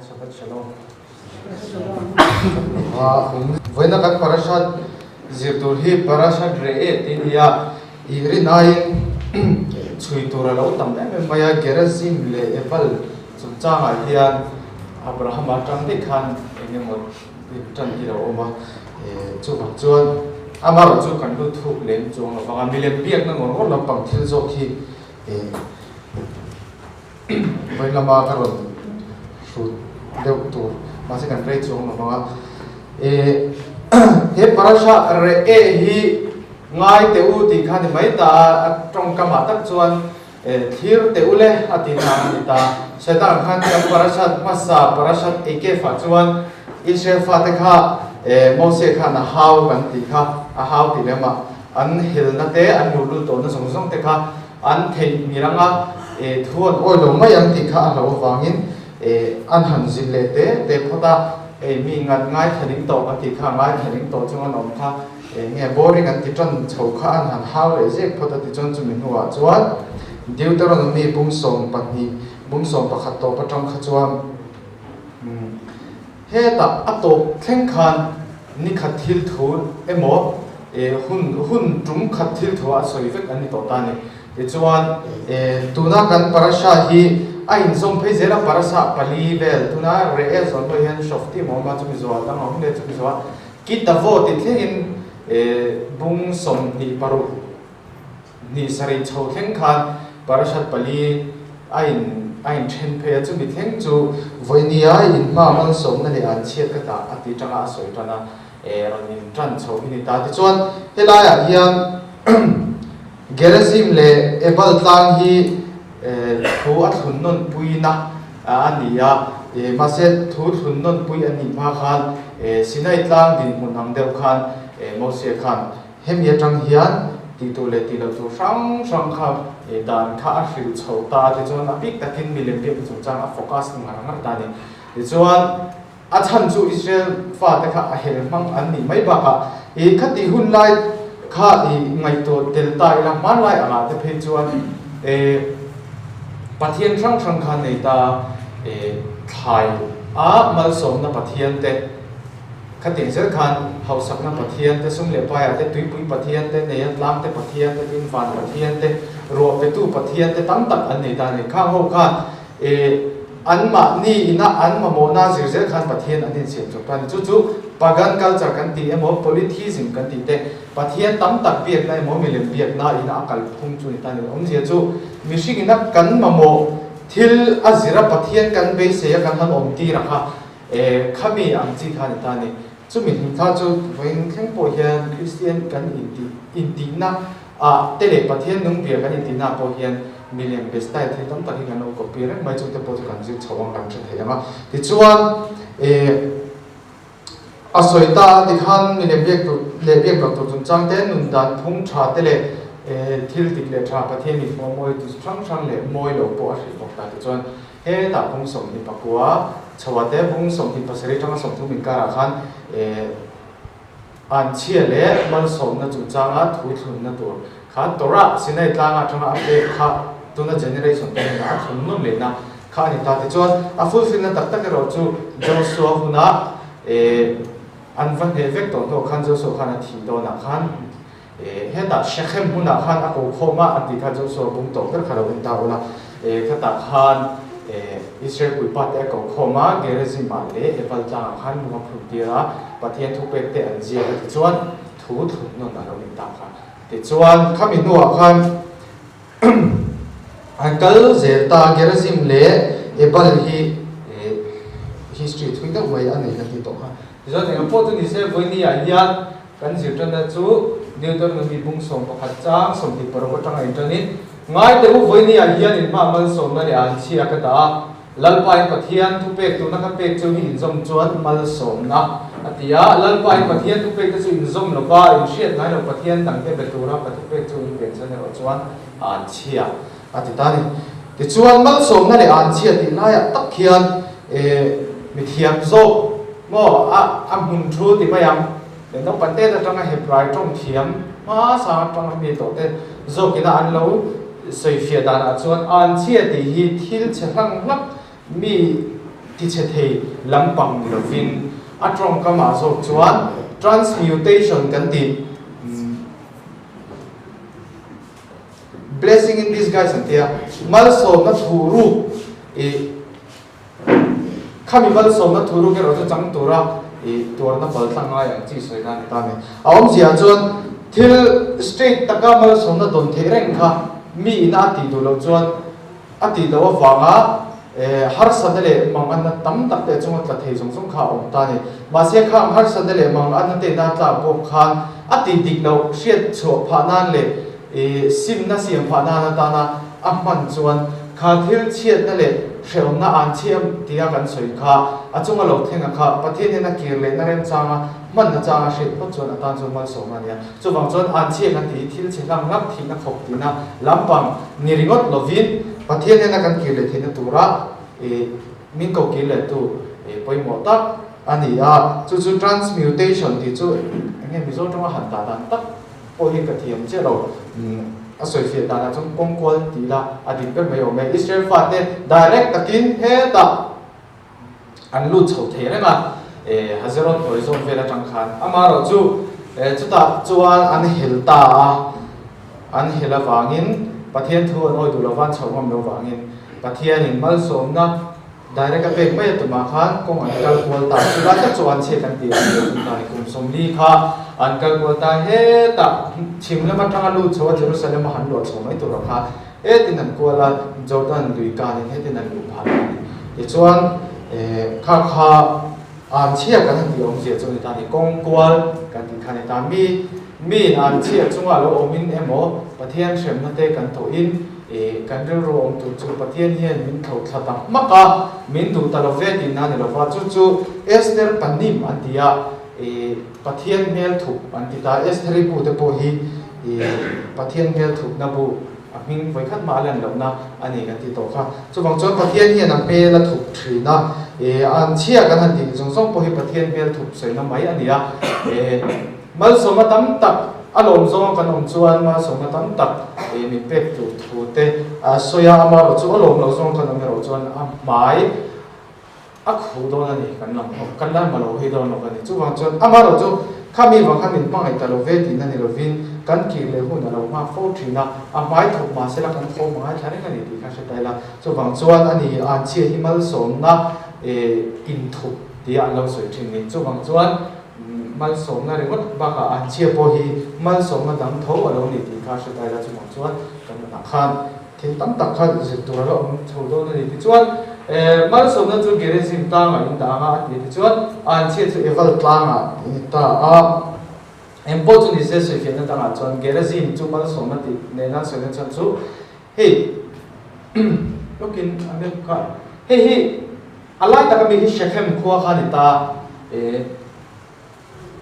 Shabbat Shalom. Vawiina kan parashat zir tur hi parashat reh tih a ni a, i rin aiin chhui tur a lo tam em em mai a, Gerazim leh Ebal chungchangah hian Abrahama atang daih khan eng emaw tan hi a lo awm a, chuvang chuan amaherawh chu kan lut thuk lem chuang lo vang a, milem biakna ngawr ngawr lampang thil zawk hi Vawi lama ka rawn hrut deuh tur mahse kan rei chuang lo vang a. He parasha reh e hi ngai teh u tih kha ni mai ta a, a tawngkamah tak chuan thlir teh u le a tih na a ni ta. Satan khan kan parasha hmasa parasha Ekef ah chuan Israel fate kha Mose khan a hau kan tih kha a hau tih lemah an helna te an luhlul tawhna zawng zawng te kha An theih ngir anga thu an awi lo mai ang tih kha a hlauh avangin an han zilh leh te te phawt a, hei mi ngat ngaithla ning tawh an tih kha ngaithla ning tawh chung an awm kha enge boring an ti tan chho kha an han hau leh zek phawt a tichuan chumi hnuah chuan Deuteronomy bung 12 bung 11 tawp atang kha chuan Hetah a tawp thleng khan ni khat thil thu emaw hun hun tum khat thil thu a sawi vek an ni tawh ta a ni. Tichuan tuna kan parasha hi a inzawm phei zel a, parasha pali vel tuna reh e zawn pawh hian Shoftim a awm a, chumi zuah dang a awm leh chumi zuah Kitavo tih thlengin bung 26 Hnih sarih chho thleng khan parashat pali a in a in then phei a, chumi thleng chu vawinia in hma malsawmna leh an chhiat ka tah a ti tanga a sawi tan a, eh rawn in tan chho hi ni ta. Tichuan helaiah hian Gerizim leh Ebal tlang hi thu a thlun nawn puina a ni a, mahse thu thlun nawn pui a nih hma khan Sinai tlang dinhmun ang deuh khan Mose khan Hemi atang hian tih tur leh tih loh tur hrang hrang kha dan kha a hrilh chho ta a tichuan a bik takin milem biakna chungchang a focus ngar ngar ta a ni. Tichuan a chhan chu Israel fate kha a hel hmang an nih mai bakah ih khati hun lai kha ih ngaihtuah tel ta ila hmanlai angah te phei chuan eh Pathian hrang hrang kha nei ta eh thlai a malsawmna Pathian te Khatiang zel khan hausakna Pathian te, sum leh paiah te, tuipui Pathian te, neia tlang te Pathian te, tin van Pathian te, ruah petu Pathian te tam tak an nei ta a ni. Khang ho khan eh anmahni ina an mamawhna zir zel khan Pathian an insiam chawp ta a ni. Chu chu pagan culture kan tih emaw polytheism kan tih te, Pathian tam tak biakna emaw milem biakna ina a kalphung chu ni ta a ni. Awmzia chu mihring ina kan mamawh thil a zira Pathian kan beisei a kan han awm tir a kha E, khami ang chi kha ni ta ni. Chumi hnu kha chu vawiin thleng pawh hian Kristian kan intih intihna ah te leh Pathian nung bia kan intihna ah pawh hian milem be style thil tam tak hi kan lo copy reng mai chungte pawh chu kan zir chho ang kan hre thei ang a. Tichuan, e, a sawi ta a tikhan milem biak tur leh biak loh tur chungchang te, nun dan phung tha te leh e, thil dik leh tha Pathian mithmuh a mawi tu hrang hrang leh mawi lo pawh a hrilh bawk ta. Tichuan, Hetah bung 29 chhoah te bung 27 atanga 30 inkarah khan anchhia leh malsawmna chungchanga thu thlunna tur kha Torah Sinai tlanga atanga a pek kha tuna generation te hnenah a thlun nawn lehna kha a ni ta. Tichuan a fulfillna tak tak erawh chu Joshua hunah an va hneh vek tawh hnuah khan Joshua khan a thih dawnah khan Hetah Shechem hmunah khan a ko khawm a, an tih kha Joshua bung tawh ber kha lo en ta ula. Khatah khan Israel puipa te a ko khawm a, Gerizim-ah leh Ebal tlangah khan lung a phun tir a, Pathian thupek te an ziak a tichuan thu thlun nawn a lo ni ta kha. Tichuan khami hnuah khan an kal zel ta, Gerizim leh Ebal hi history thui deuh mai a nei ka ti tawh kha. Tichuan engah pawh chu ni se vawinia hian Kan zirṭanna chu Deuteronomy bung 11 chang 26 aṭanga inṭanin, Ngai teh u, vawinia hian in hma malsawmna leh an chhia ka dah a, Lalpain Pathian thupek tuna ka pek chu hi inzawm chuan malsawmna, a ti a. Lalpain Pathian thupekte chu inzawm lova, in hriat ngai lo Pathian dangte be tura ka thupek chu in vensan erawh chuan an chhia, a ti ta a ni. Tichuan, malsawmna leh an chhia tih laiah tak hian mithiam zawk maw a hmun thu ti mai ang. Leh naupang te atanga Hebrai tawng thiam hmasa atanga mi tawh te zawkina an lo sawifiah danah chuan anchhia tih hi thil chhe hlang hlak mi tichhe thei lampang ni lovin a tawngkamah zawk chuan transmutation kan tih blessing in disguise an tia malsawmna thu ruk ih khami malsawmna thu ruk erawh chu chang tura ih tuarna pal tlang ngai ang chi sawi nan ni ta a ni. A awmzia chuan thil straight taka malsawmna dawn theih reng kha mi ina a tih duh loh chuan A tih loh avanga harsatna leh manganna tam tak te a chunga tla thei zawng zawng kha a awm ta a ni. Mahse khang harsatna leh manganna te ina tlak bawk khan a tih dik loh hriat chhuah phah nan leh simna siam phah nan atana a hman chuan kha thil chhiatna leh hrehawmna an chhiam tia kan sawi kha a chunga lo thlenga kha Pathian hian a kir lehna remchanga hmanna changa hriat phawt chuan a tan chuan malsawmna a ni a. Chuvang chuan an chhiat an tih hi thil chhe hlang hlak thihna khawp tihna lampang ni ringawt lovin Pathian hnena kan kir leh theihna tura min ko kir leh tu pawimawh tak a ni a. Chu chu transmutation tih chu eng nge Mizo tawng a han dah dan tak pawh hi ka thiam chiah lo. A sawifiah danah chuan kawngkual tih la a dik ber mai awm e. Israel fate direct takin hetah an lut chho thei reng a, Hazeroth hnuai zawn vel atang khan amaherawhchu chutah chuan an hel ta a, an hel avangin Pathian thu an awi duh lova an chho ngam lo vangin Pathianin malsawmna direct a pek mai a tumah khan kawng an kal kual ta, chulai tak chu an chhiat an tih ang leh ta ni kum 40 kha an kal kual ta hetah chhim lam atanga lut chho a Jerusalem a han luah chho mai tur ang kha. Hetin an kual a, Jordan lui kanin hetin an luh phah ta a ni. Tichuan, kha kha an chhia kan han tih awmzia chu a ni ta a ni, kawng kual kan tih kha a ni ta. Mi, miin an chhia chunga lo awmin emaw, Pathian hremna te kan thawhin, kan rilru awm tur chu Pathian hian min tho thla ta hmak a, min duh ta lo ve tihna a ni lo va, chu chu Esther Panim an ti a, Pathian hmel thup an ti ta. Estheri bu te pawh hi Pathian hmel thupna bu a hming vawikhat mah a lan lohna a ni kan ti tawh kha. Chuvang chuan Pathian hian a hmel a thup thin a, an chhia kan han tih zawng zawng pawh hi Pathian hmel thup sawina mai a ni a. Malsawmna tam tak a lawm zawnga kan awm chuan malsawmna tam tak min pek tur thu te a sawi a, amaherawh chu a lawm loh zawng kan awm erawh chuan a hmai A khuh dawn a ni, kan lam ho, kan la malo hi dawn lo a ni. Chuvang chuan amaherawh chu khami vang khan min hmangaih ta lo ve tihna ni lovin kan kir leh hun a lo nghak fo thin a, a hmai thawk mah sela kan tho hmangai thla reng a ni tih kha hre ta ila. Chuvang chuan a ni an chhia hi malsawmna inthup tia an lo sawi thin ni. Chuvang chuan malsawmna ringawt bakah an chhia pawh hi malsawmna dang tho a lo ni tih kha hre ta ila. Chuvang chuan kan nunah khan Thil tam tak kha zir tur a la awm chho dawn a ni. Tichuan, malsawmna chu Gerizim tlangah in dah anga a ti. Tichuan, anchhia chu Eval tlangah in ta a. Eng pawh chu ni se sawifiahna dangah chuan Gerizim chu malsawmna tih nena sawina chhan chu hei lawkin a map kha hei hi a lai taka mi hi Shechem khua kha a ni ta.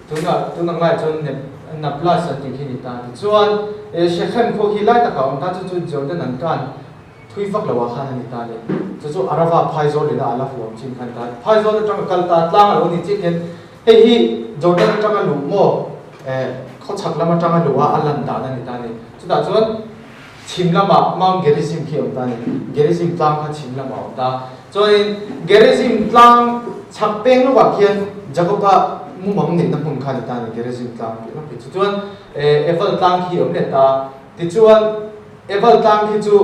Tunah, tun ang laiah chuan Neb, Nablus an tih khi a ni ta. Tichuan, Shechem khua khi lai takah a awm ta, chu chu Jordan an kan thui vak loh ah khan a ni ta le. Chu chu Arava phaizawl ina a la huam chin kha a ni ta. Phaizawl atanga kal ta tlang a lo ni chiah hian hei hi Jordan atanga luh maw, khawchhak lam atanga luh a a lan dan a ni ta a ni. Chutah chuan chhim lamah Mount Gerizim khi a awm ta a ni. Gerizim tlang kha chhim lamah a awm ta. Chuanin Gerizim tlang chhak peng lawkah khian Jakoba mumang neihna hmun kha a ni ta a ni, Gerizim tlang tih lawk hi. Chuchuan Eval tlang khi a awm leh ta. Tichuan Eval tlang khi chu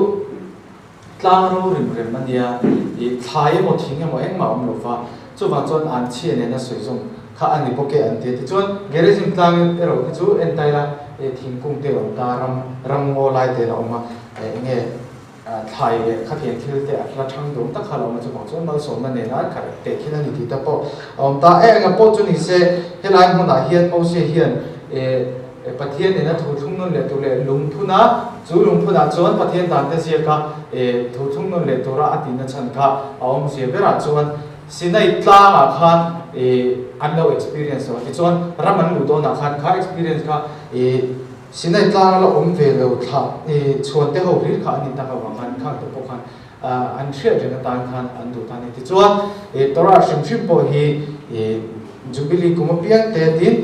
tlang ro rim rem a nia, ih thlai emaw thing emaw engmah a awm lo va, chuvang chuan an chhia nena sawi zawm kha a ni bawk e an ti a. Tichuan Gerizim tlang erawh khi chu entaila thingkung te a awm ta, ram ramngaw lai te a awm a, eng nge Thlai leh khatiang thil te a hla thang dawm tak kha lo awm a, chuvang chuan malsawmna nena khat teh thil a ni tih te pawh a awm ta. Eng a pawh chu ni se, helai hmunah hian Mose hian Pathian nena thu thlung nawn leh tur leh lungphun a, chu lungphunah chuan Pathian dan te ziak a thu thlung nawn leh tura a tihna chhan kha a awmzia berah chuan Sinai tlangah khan an lo experience lo a, tichuan ram an luh dawnah khan kha experience kha Sinai tlang a la awm ve lo thlah i chhuan te ho hlir kha an ni tak avang khan khang te pawh khan an hriat reng atan khan an duh ta a ni. Tichuan Torah hrim hrim pawh hi Jubilee kum apiang te tin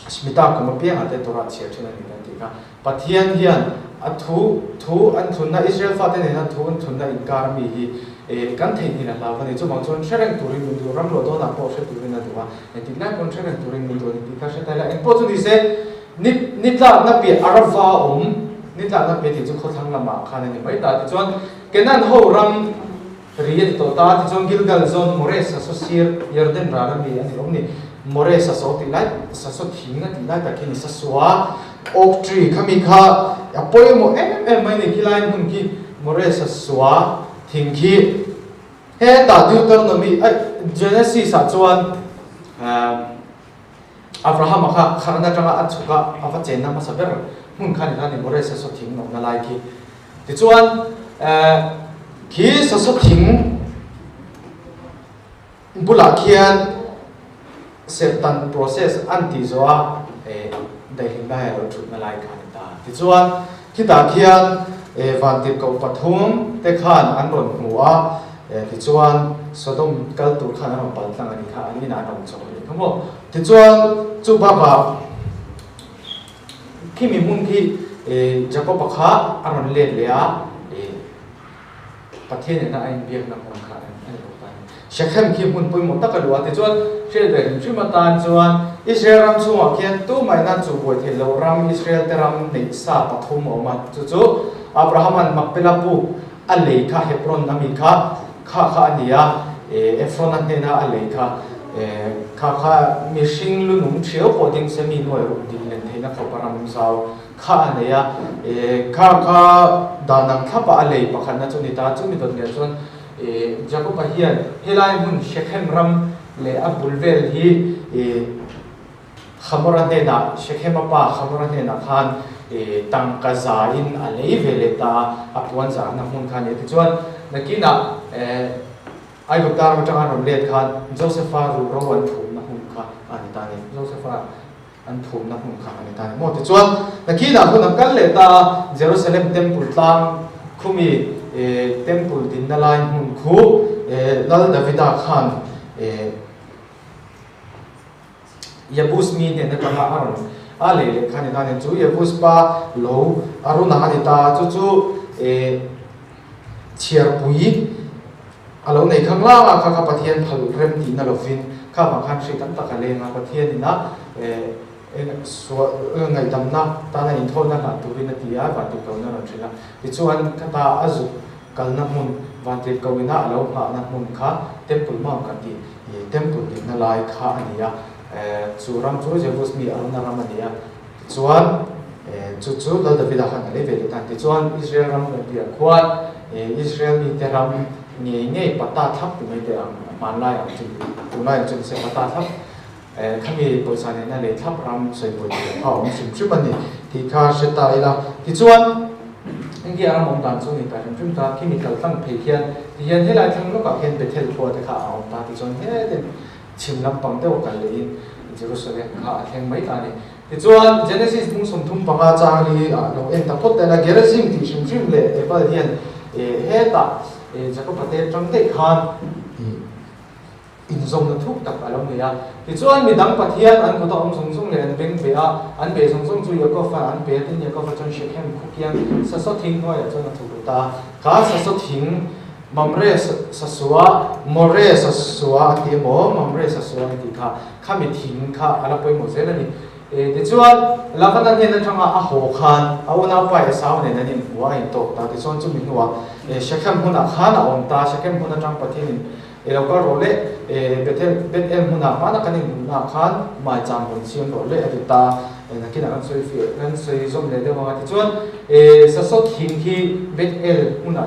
Shemitah kum apiangah te Torah chhiar thin a ni kan tih kha. Pathian hian a thu thu an thlunna Israel fate nena thu an thlunna inkar ami hi. Kan theihnghilh a hlau a ni. Chuvang chuan hre reng turin min duh, ram luah dawnah pawh hre turin a duh a, engtik lai pawn hre reng turin min duh a ni tih kha hre ta ila. Engpawh chu ni se, ni ni tlakna piah Arava awm, ni tlakna piah tih chu khawthlang lamah khan a ni mai ta. Tichuan Canaan ho ram ri a ni tawh ta. Tichuan Gilgal zawn Moreh sasaw sir Yarden ral a mi a ni awm ni. Moreh sasaw tih lai, sasaw thing a tih lai tak hi ni sasua, oak tree, khami kha a pawimawh em em mai ni khilai hmun khi Moreh sasua Thing khi hetah Deuteronomy aih Genesis ah chuan Abraham-a kha Kharan atanga a chhuk a, a va chenna hmasa ber hmun kha ni kha ni Moreh sasaw thing awmna lai khi. Tichuan khi sasaw thing bulah khian serhtan process an tih zawh a daihlim lai a lo thutna lai kha a ni ta. Tichuan khitah khian vantirhkoh pathum te khan an rawn hmu a, tichuan Sodom kal tur khan an rawn pal tlang a ni kha, an inah an rawn chawk a ni kha maw. Tichuan chu bakah khimi hmun khi Jakob-a kha a rawn let leh a, Pathian ina a inbiakna hmun kha a ni bawk ta a ni. Shechem khi hmun pawimawh tak a luh a, tichuan hriat ve hrim hrim atan chuan Israel ram chhungah khian tumahina chu buai theih loh ram Israel te ram neih sa pathum a awm a, chu chu Abrahama'n Makpela puk a lei kha Hebron a mi kha kha kha a ni a, Ephron-a hnena a lei kha kha kha mihring lunung thiau pawh ding se mi nuai ruk din len theihna khawpa ram zau Kha a nei a, e kha kha dan ang thlapa a lei pakhatna chu ni ta, chumi dawt leh chuan e Jakob-a hian helai hmun Shechem ram leh a bul vel hi e Hamora hnenah, Shechem-a pa Hamora hnenah khan e tangka zain a lei ve leh ta a, a puan zarna hmun kha a ni a. Tichuan nakinah e Aigupta ram atanga an rawn let khan Joseph-a ruhro an thumna hmun kha a ni ta a ni. Joseph-a. An thumna hmun kha a ni ta ni maw? Tichuan, nakinah hun a kal leh ta a, Jerusalem Temple tlang khumi Temple dinna lai hmun khu Lal Davida khan Jebus mi hnen atanga a rawn a lei leh kha a ni ta a ni. Chu Jebus pa lo a run ang a ni ta a, chu chu chhiarpui a lo nei khang lang a, kha kha Pathian phal rem tihna lovin kha vang khan hri tam tak a leng a, Pathianin a ngaihdamna tana inthawlna hlan turin a ti a, vantirhkohna a rawn hrilh a. Tichuan khata a zuk kalna hmun, vantirhkohina a lo nghahna hmun kha Temple Mount kan tih, Temple dinna lai kha a ni a, chu ram chu Jebus mi a runa ram a ni a. Tichuan, chu chu Lal Davida khan a lei ve leh ta. Tichuan, Israel ram kan tihah khuan Israel mite ram ngei ngei pata thlap ti mai teh ang, hmanlai ang chu, tunlai ang chu ni se pata thlap, khami pawisa nena lei thlap ram sawi buai tur kha a awm hrim hrim a ni tih kha hre ta ila. Tichuan, India ram awm dan chu ni ta hrim hrim ta, khimi kal tlang phei khian tihian helai thlang lawkah khian Bethel khua te kha a awm ta. Tichuan, hetin chhim lampang deuh a kal lehin Jerusalem kha a thleng mai ta a ni. Tichuan, Genesis bung 35 chang hi ah lo en ta phawt daih a, Gerizim tih hrim hrim leh Ebal hian hetah Jakob-a te tang daih khan inzawmna thuk tak a lo nei a. Tichuan, midang Pathian an kut a awm zawng zawng leh an beng ve a, an be zawng zawng chu Jakob-a an pe a, tin Jakob-a chuan Shechem khukiang sasaw thing hnuaiah chuan a thuk ru ta a. Kha sasaw thing Mamre sasua, More sasua an ti emaw, Mamre sasua an tih kha, khami thing kha a la pawimawh zel a ni. Tichuan, Lavana hnen atanga a haw khan a unaupa Esau nen an inhmu a, a intawk ta. Tichuan chumi hnuah Shechem hmunah khan a awm ta. Shechem hmun atang Pathianin i lo kal rawh le, Bethel, Bethel hmunah hmana kan inhmuhnaah khan maicham rawn siam rawh le a ti ta. Nakinah kan sawi fiah, kan sawi zawm leh deuh ang a. Tichuan, Sasawt thing khi Bethel hmunah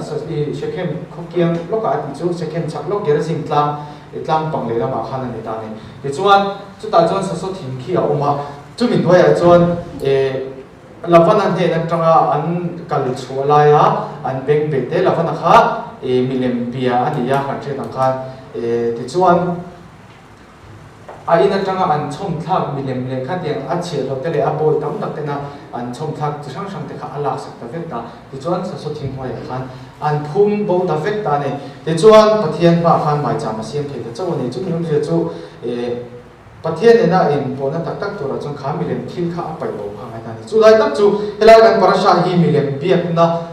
Shechem khaw kiang lawkah a tih chu Shechem chhak lawk Gerizim tlang, tlang pang lehlamah khan a ni ta a ni. Tichuan, chutah chuan Sasawt thing khi a awm a, chumi hnuaiah chuan Lavana hnen atanga an kal chhuah laia an beng beh te Lavana kha milem bia a ni a kan hriat ang khan tichuan a in atanga an chhawm thlak milem leh khatiang a chhiah loh te leh a bawi tam tak tena an chhawm thlak chi hrang hrang te kha a laksak ta vek ta tichuan sasaw thing hnuaiah khan an phum bo ta vek ta a ni. Tichuan Pathian hmaah khan maicham a siam thei ta chauh a ni. Chumi awmzia chu Pathian nena inpawhna tak tak turah chuan kha milem thil kha a paih bo kha a ngai ta a ni. Chu lai tak chu helai kan parasha hi milem biakna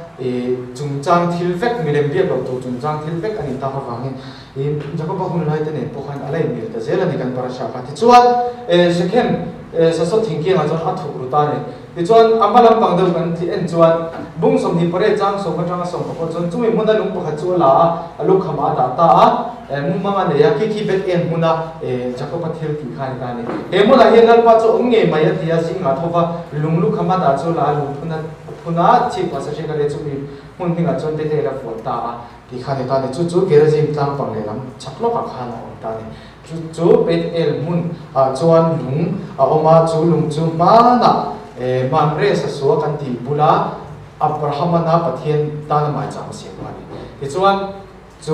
chung chungchang thil vek, milem biak loh tur chungchang thil vek a nih tak avangin ih Jakoba hun lai te nen pawh khan a la inmil ta zel a ni kan parasha kha. Tichuan Shechem sasawt thingkiangah chuan a thuk ru ta a ni. Tichuan a hma lampang deuh kan tih en chuan bung 28 chang sawm atanga 10 chuan chumi hmuna lung pakhat chu a la a, a lukhamah a dah ta a, mumang a nei a, khi khi Bet El hmuna Jakoba thil tih kha a ni ta a ni. He hmunah hian Lalpa chu awm ngei mai a ti a, zingah tho va lung lukhama dah chu a la a, lung phuna phuna chhip mahse hriat a leh chumi hmun hmingah chuan Bet El a vuan ta a tih kha a ni ta a ni. Chu chu Gerizim tlang pang lehlam chhak lawkah khan a awm ta a ni. Chu chu Beth El hmun ah chuan lung a awm a, chu lung chu hmanah Mamre sasua kan tih bula Abrahamana Pathian tana maicham a siam kha a ni. Tichuan, chu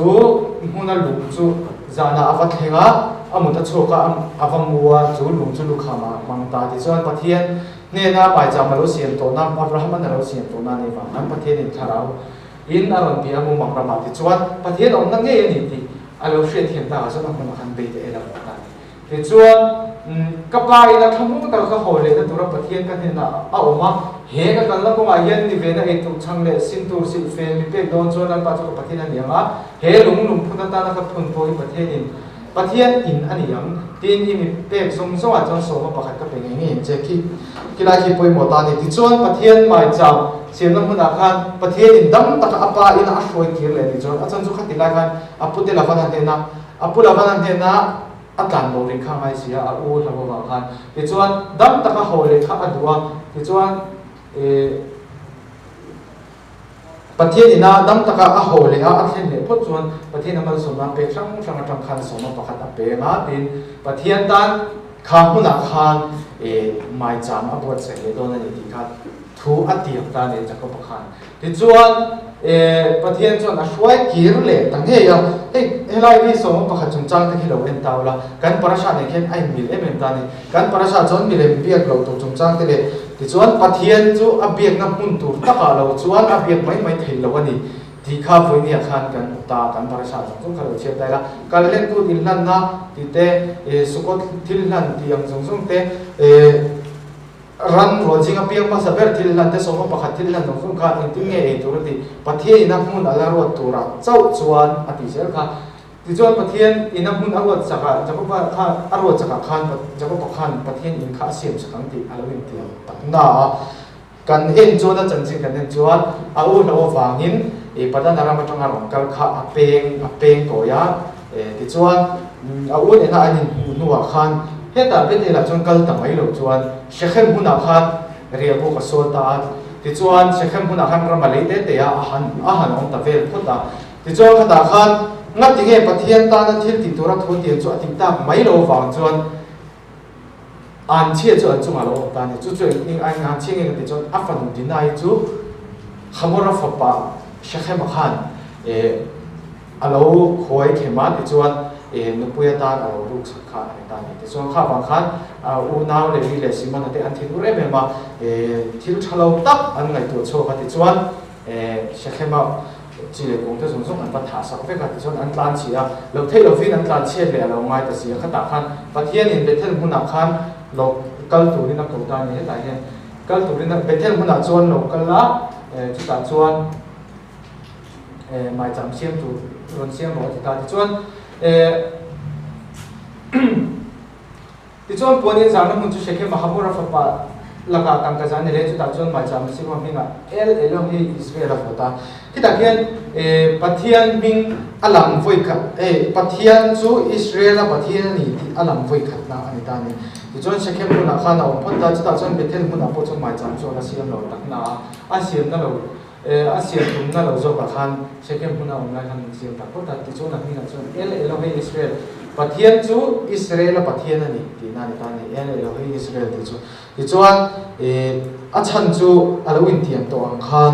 hmuna lung chu zanah a va thleng a, a mut a chhuak a, a va mu a, chu lung chu lukham ah a hmang ta. Tichuan, Pathian hnena maicham a lo siam tawhna, Abrahamana a lo siam tawhna a nih vang khan Pathianin thlarau In a rawn ti a mumang ramah tichuan Pathian awmna ngei a ni tih a lo hriatthiam takah chuan a hmunah khan bei ta el a vawh ta a ni. Tichuan, ka pa in a thlamuang taka ka haw lehna tura Pathian ka hnenah a awm a, he ka kalna kawngah hian ni vena ei tur chhang leh sin tur silh fen mi pek dawn chuan Lalpa chu ka Pathian a ni ang a, he lung lungphun atana ka phun pawh hi Pathianin Pathian in a ni ang, tin i mi pek zawng zawngah chuan sawma pakhat ka pe ngei ngei ang che. Khi khilai khi pawimawh ta a ni. Tichuan Pathian maicham siamna hmunah khan Pathianin dam taka a pa ina a hruai kir leh tih chuan a chan chu khati lai khan a pute Lavana hnena a pu Lavana hnena a tlan bo ring kha a ngai si a, a u hlauh avang khan. Tichuan dam taka haw leh kha a duh a, tichuan eh. Pathian ina dam taka a haw leh a, a thlen leh phawt chuan Pathian a malsawmna pek hrang hrang atang khan sawma pakhat a peng a, tin Pathian tan kha hmunah khan maicham a buatsaih leh dawn a ni tih kha thu a tiam ta a ni Jakob-a khan. Tichuan Pathian chuan a hruai kir leh ta ngei a, hei helai hi sawma pakhat chungchang te khi lo en ta ula, kan parasha nen khian a inmil em em ta a ni. Kan parasha chuan milem biak loh tur chungchang te leh Tichuan, Pathian chu a biakna hmun tur takah lo chuan a biak mai mai theih loh a ni tih kha vawinia khan kan hmu ta, kan parasha zawng zawng kha lo chhiat ta ila, kal len kut inhlanna tih te, Sukkot thil hlan tih ang zawng zawng te, ran rual zinga piang hmasa ber thil hlan te, sawma pakhat thil hlan zawng zawng kha engtin nge ei tur a tih, Pathianin a hmun a la ruat turah chauh chuan a tih zel kha. Tichuan Pathian in a hmun a ruat chakah Jakoba kha a ruat chakah khan Jakoba khan Pathian in kha a siam chak ang tih a lo intiam tak na a. Kan en chuan a chanchin kan en chuan a u hlauh avangin Padana ram atanga rawn kal kha a peng a peng tawi a. Tichuan a u nena an inhmuh hnuah khan hetah Bethel-ah chuan kal ta mai lo chuan Shechem hmunah khan riahbuk a sawl ta a. Tichuan Shechem hmunah khan ram a lei te te a, a han a han awm ta vel phawt a. Tichuan khatah khan ngati nge Pathian tana thil tih tura thu tiang chu a tih tak mai lo vang chuan an chhia chu an chungah lo awm ta a ni. Chu chu eng eng an chhia nge ka tih chuan a fanu Dinai chu Hamora fapa Shechem-a khan a lo khuai khem a tichuan nupui atan a lo ruk chak kha a ni ta a ni. Tichuan kha vang khan unau Levi leh Simon-a te an thinur em em a, thil tha lo tak an ngaihtuah chhuak a tichuan Shechem-a chi leh kung te zawng zawng an va thah sak vek a, tichuan an tlan chhi a, lo theih lovin an tlan chhiat leh a lo ngai ta si a, khatah khan Pathianin Bethel hmunah khan lo kal turin a ko ta a ni, hetah hian kal turin a Bethel hmunah chuan lo kal a, chutah chuan maicham siam tur rawn siam rawh a ti ta, tichuan Tichuan puan in zarna hmun chu Shechem a Hamora fapa lakah tangka zan ni le, chutah chuan maicham Siloa hmingah El Elohe Israel a vote a. Khitah khian Pathian hming a lang vawi khat, Pathian chu Israel a Pathian a ni tih a lang vawi khatna a ni ta a ni. Tichuan Shechem hmunah khan a awm phawt ta, chutah chuan Bethel hmunah pawh chuan maicham chu a la siam lo takna a, a siamna lo a siam tumna lo zawkah khan Shechem hmuna awm lai khan an siam tak phawt a, tichuan a hmingah chuan El Elohe Israel, Pathian chu Israel-a Pathian a ni tihna a ni ta a ni, El Elohe Israel tih chu. Tichuan a chhan chu a lo intiam tawh ang khan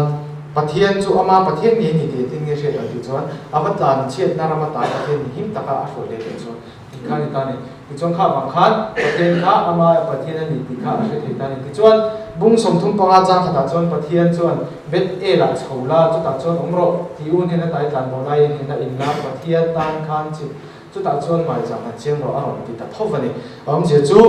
Pathian chu ama Pathian ngei a ni tih engtin nge hriat ang tih chuan a va tlan chhiatna ram ata Pathian ni him taka a hruai leh teh chuan tih kha a ni ta a ni. Tichuan kha avang khan Pathian kha ama Pathian a ni tih kha a hre thei ta a ni. Tichuan bung 35 chang khatah chuan Pathian chuan Beth El-ah chho la, chutah chuan awm rawh tih u hnena tai tlan bo laiin hnena in la Pathian tan khan chip chutah chuan maicham han chiang rawh a rawn ti ta tho va ni. A awmzia chu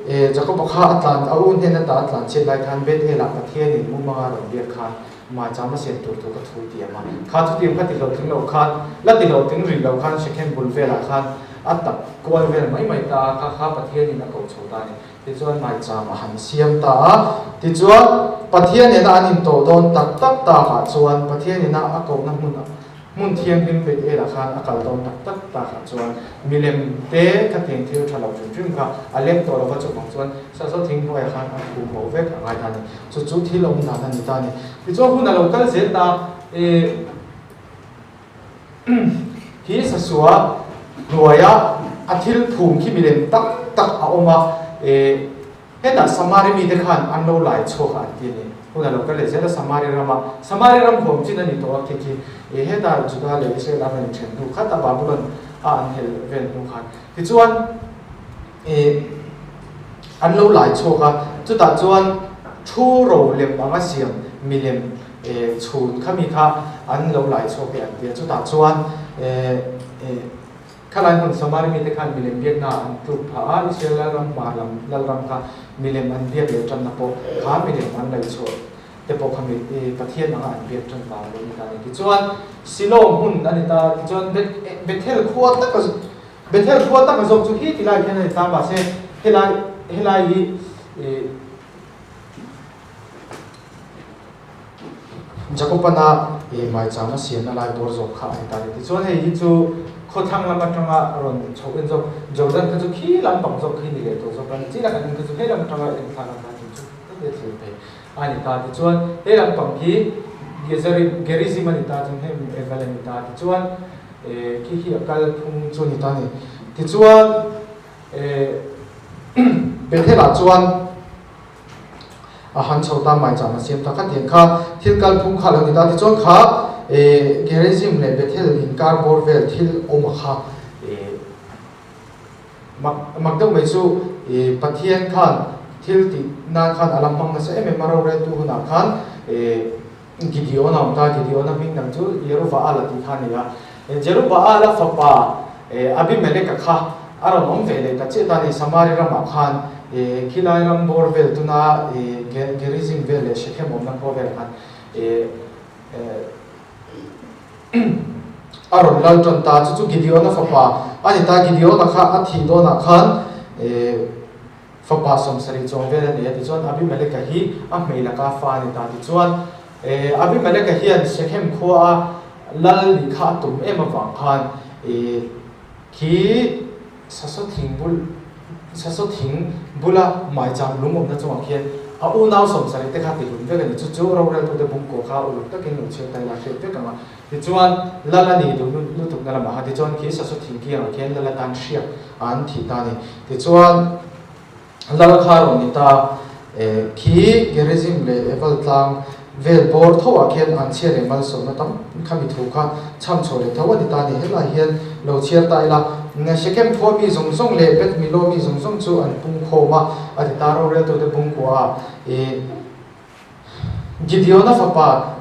Jakob-a kha a tlan a u hnena ta a tlan chhiat lai khan Beth El-ah Pathianin mumanga rawn biak khan. Maicham a siam tur thu ka thu tiam a, kha chutiang kha ti hlawhtling lo khan, la ti hlawhtling rih lo khan Shechem bul velah khan a tak kual vel mai mai ta a, kha kha Pathianin a ko chho ta a ni. Tichuan maicham a han siam ta a, tichuan Pathian nena an intawh dawn tak tak takah chuan Pathian ina a kohna hmun Hmun thianghlim Beth El-ah khan a kal dawn tak tak takah chuan milem te khatiang thil tha lo hrim hrim kha a leng tawh lova chuvang chuan Sazo thing hnuaiah khan a phum bo vek a ngai ta a ni. Chu chu thil awm dan a ni ta a ni. Tichuan hun a lo kal zel ta e hi Sasua hnuaia a thil phum khi milem tak tak a awm a e. Hetah Samari mite khan an lo lai chhuak a an ti a ni. Hun a lo kal leh zel a Samari rama Samari ram huam chin a ni tawh a khi khi e hetah Juda leh Israel ram an inthen hnu khat a Babylon a an hel vel hnu khan tichuan e an lo lai chhuak a chutah chuan thu ro lem anga siam milem e chhun khami kha an lo lai chhuak e an ti a chutah chuan e e Khalai hmun Samari mite khan milem biakna ah an tluk phah a, Israel lalram hmar lam lalram kha milem an biak leh tanna pawh kha milem an laihchhuah te pawh kha Pathian anga an biak tan vang lo a ni ta a ni. Tichuan Silo hmun a ni ta, tichuan Bethel khua taka Bethel khua taka zawk chu hi tilai khian a ni ta, mahse helai helai hi Jakobana i maicham a siamna lai bawr zawk kha a ni ta a ni. Tichuan hei hi chu khawthlang lam atanga rawn chhoh en zawk, Jordan kha chu khi lampang zawk khi ni leh tawh zawk a ni. Chi lakah in kha chu he lam atanga en thla lam khan chu chu tak thlir thei a ni ta. Tichuan he lampang khi Gezerim, Gerizim a ni ta, chuan hei Ebal a ni ta. Tichuan khi hi a kal phung chu a ni ta a ni. Tichuan Bethel-ah chuan. A han chho ta mai chah a siam ta kha tiang kha thil kal phung kha a lo ni ta. Tichuan kha Gerizim leh Bethel inkar bawr vel thil awm a kha mak mak deuh mai chu Pathian khan thil tih nan khan a la hmang nasa em em a, roreltu hunah khan Gideon a awm ta, Gideon a hming dang chu Jerubaal tih kha a ni a. Jerubaal a fapa Abimeleka kha a rawn awm ve leh ta chiah ta a ni. Samari ramah khan khilai ram bawr vel tuna Gerizim vel leh Shechem awmna khua velah khan a rawn lal tan ta. Chu chu Gideon a fapa a ni ta. Gideon a kha a thih dawnah khan Fapa sawmsarih chuang vel a nei a, tichuan Abimeleka hi a hmei laka fa a ni ta. Tichuan, Abimeleka hian Shechem khuaa lal nih kha a tum em avang khan khi sasaw thing bul sasaw thing bula maicham lung awmna chungah khian a unau sawmsarih te kha tihlum vek a ni. Chu chu roreltute bungkaw kha uluk takin lo chhiar ta ila a hriat vek ang a. Tichuan, lal a nih duh lutukna lamah kha tichuan khi sasaw thing kiangah khian lal atan hriak an thi ta a ni. Tichuan, lal kha rawn ni ta, khi Gerizim leh Ebal tlang vel bawr tho ah khian an chhiar leh malsawmna tam khami thu kha chham chhuah leh tho a ni ta a ni. Helai hian lo chhiar ta ila, Shechem khua mi zawng zawng leh Beth Millo mi zawng zawng chu an pung khawm a, a ti ta. Roreltute bungkua ah Gideon-a fapa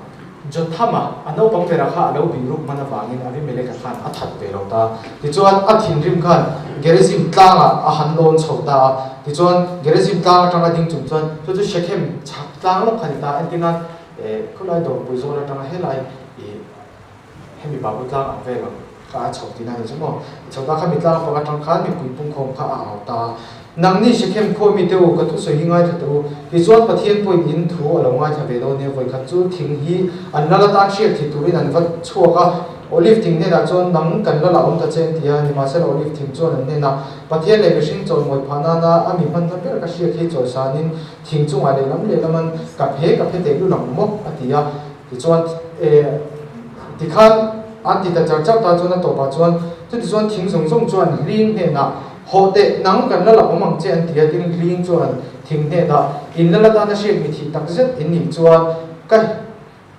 Jotham-a a naupang bera kha a lo bih ruk hman avangin Abimeleka khan a that ve lo ta. Tichuan, a thinrim khan Gerizim tlangah a han lawn chho ta a. Tichuan, Gerizim tlang atanga ding chung chuan chu chu Shechem chhak tlang lawk kha a ni ta. Entirnan, khawlai dawrpui zawl atanga helai ih hemi babu tlang ang vel ang kha a chho tihna a ni chu maw? I chho ta kha mi tlang fang atang khan mipui pungkhawm kha a au ta. Nangni Shechem khua mite u, ka thusawi hi ngaithla teh u. Tichuan Pathian pawhin in thu a lo ngaithla ve dawn nia, vawikhat chu thing hi an lal atan hriak thih turin an va chhuak a, Olive thing hnenah chuan nang kan lal a awm ta che an ti a, nimahsela Olive thing chuan an hnenah Pathian leh mihring chawimawi phah nana a mi hmanna ber ka hriak hi chawisanin thing chungah lehlam lehlaman ka phe ka phe teh lul ang maw a ti a. Tichuan, e, tikhan an ti ta char char ta chuan a tawpah chuan, chutichuan thing zawng zawng chuan hling hnenah, Hawh teh, nang kan la la awm ang che an ti a, tin hling chuan thing hnenah, In la la tana hriat mi thih tak zet in nih chuan ka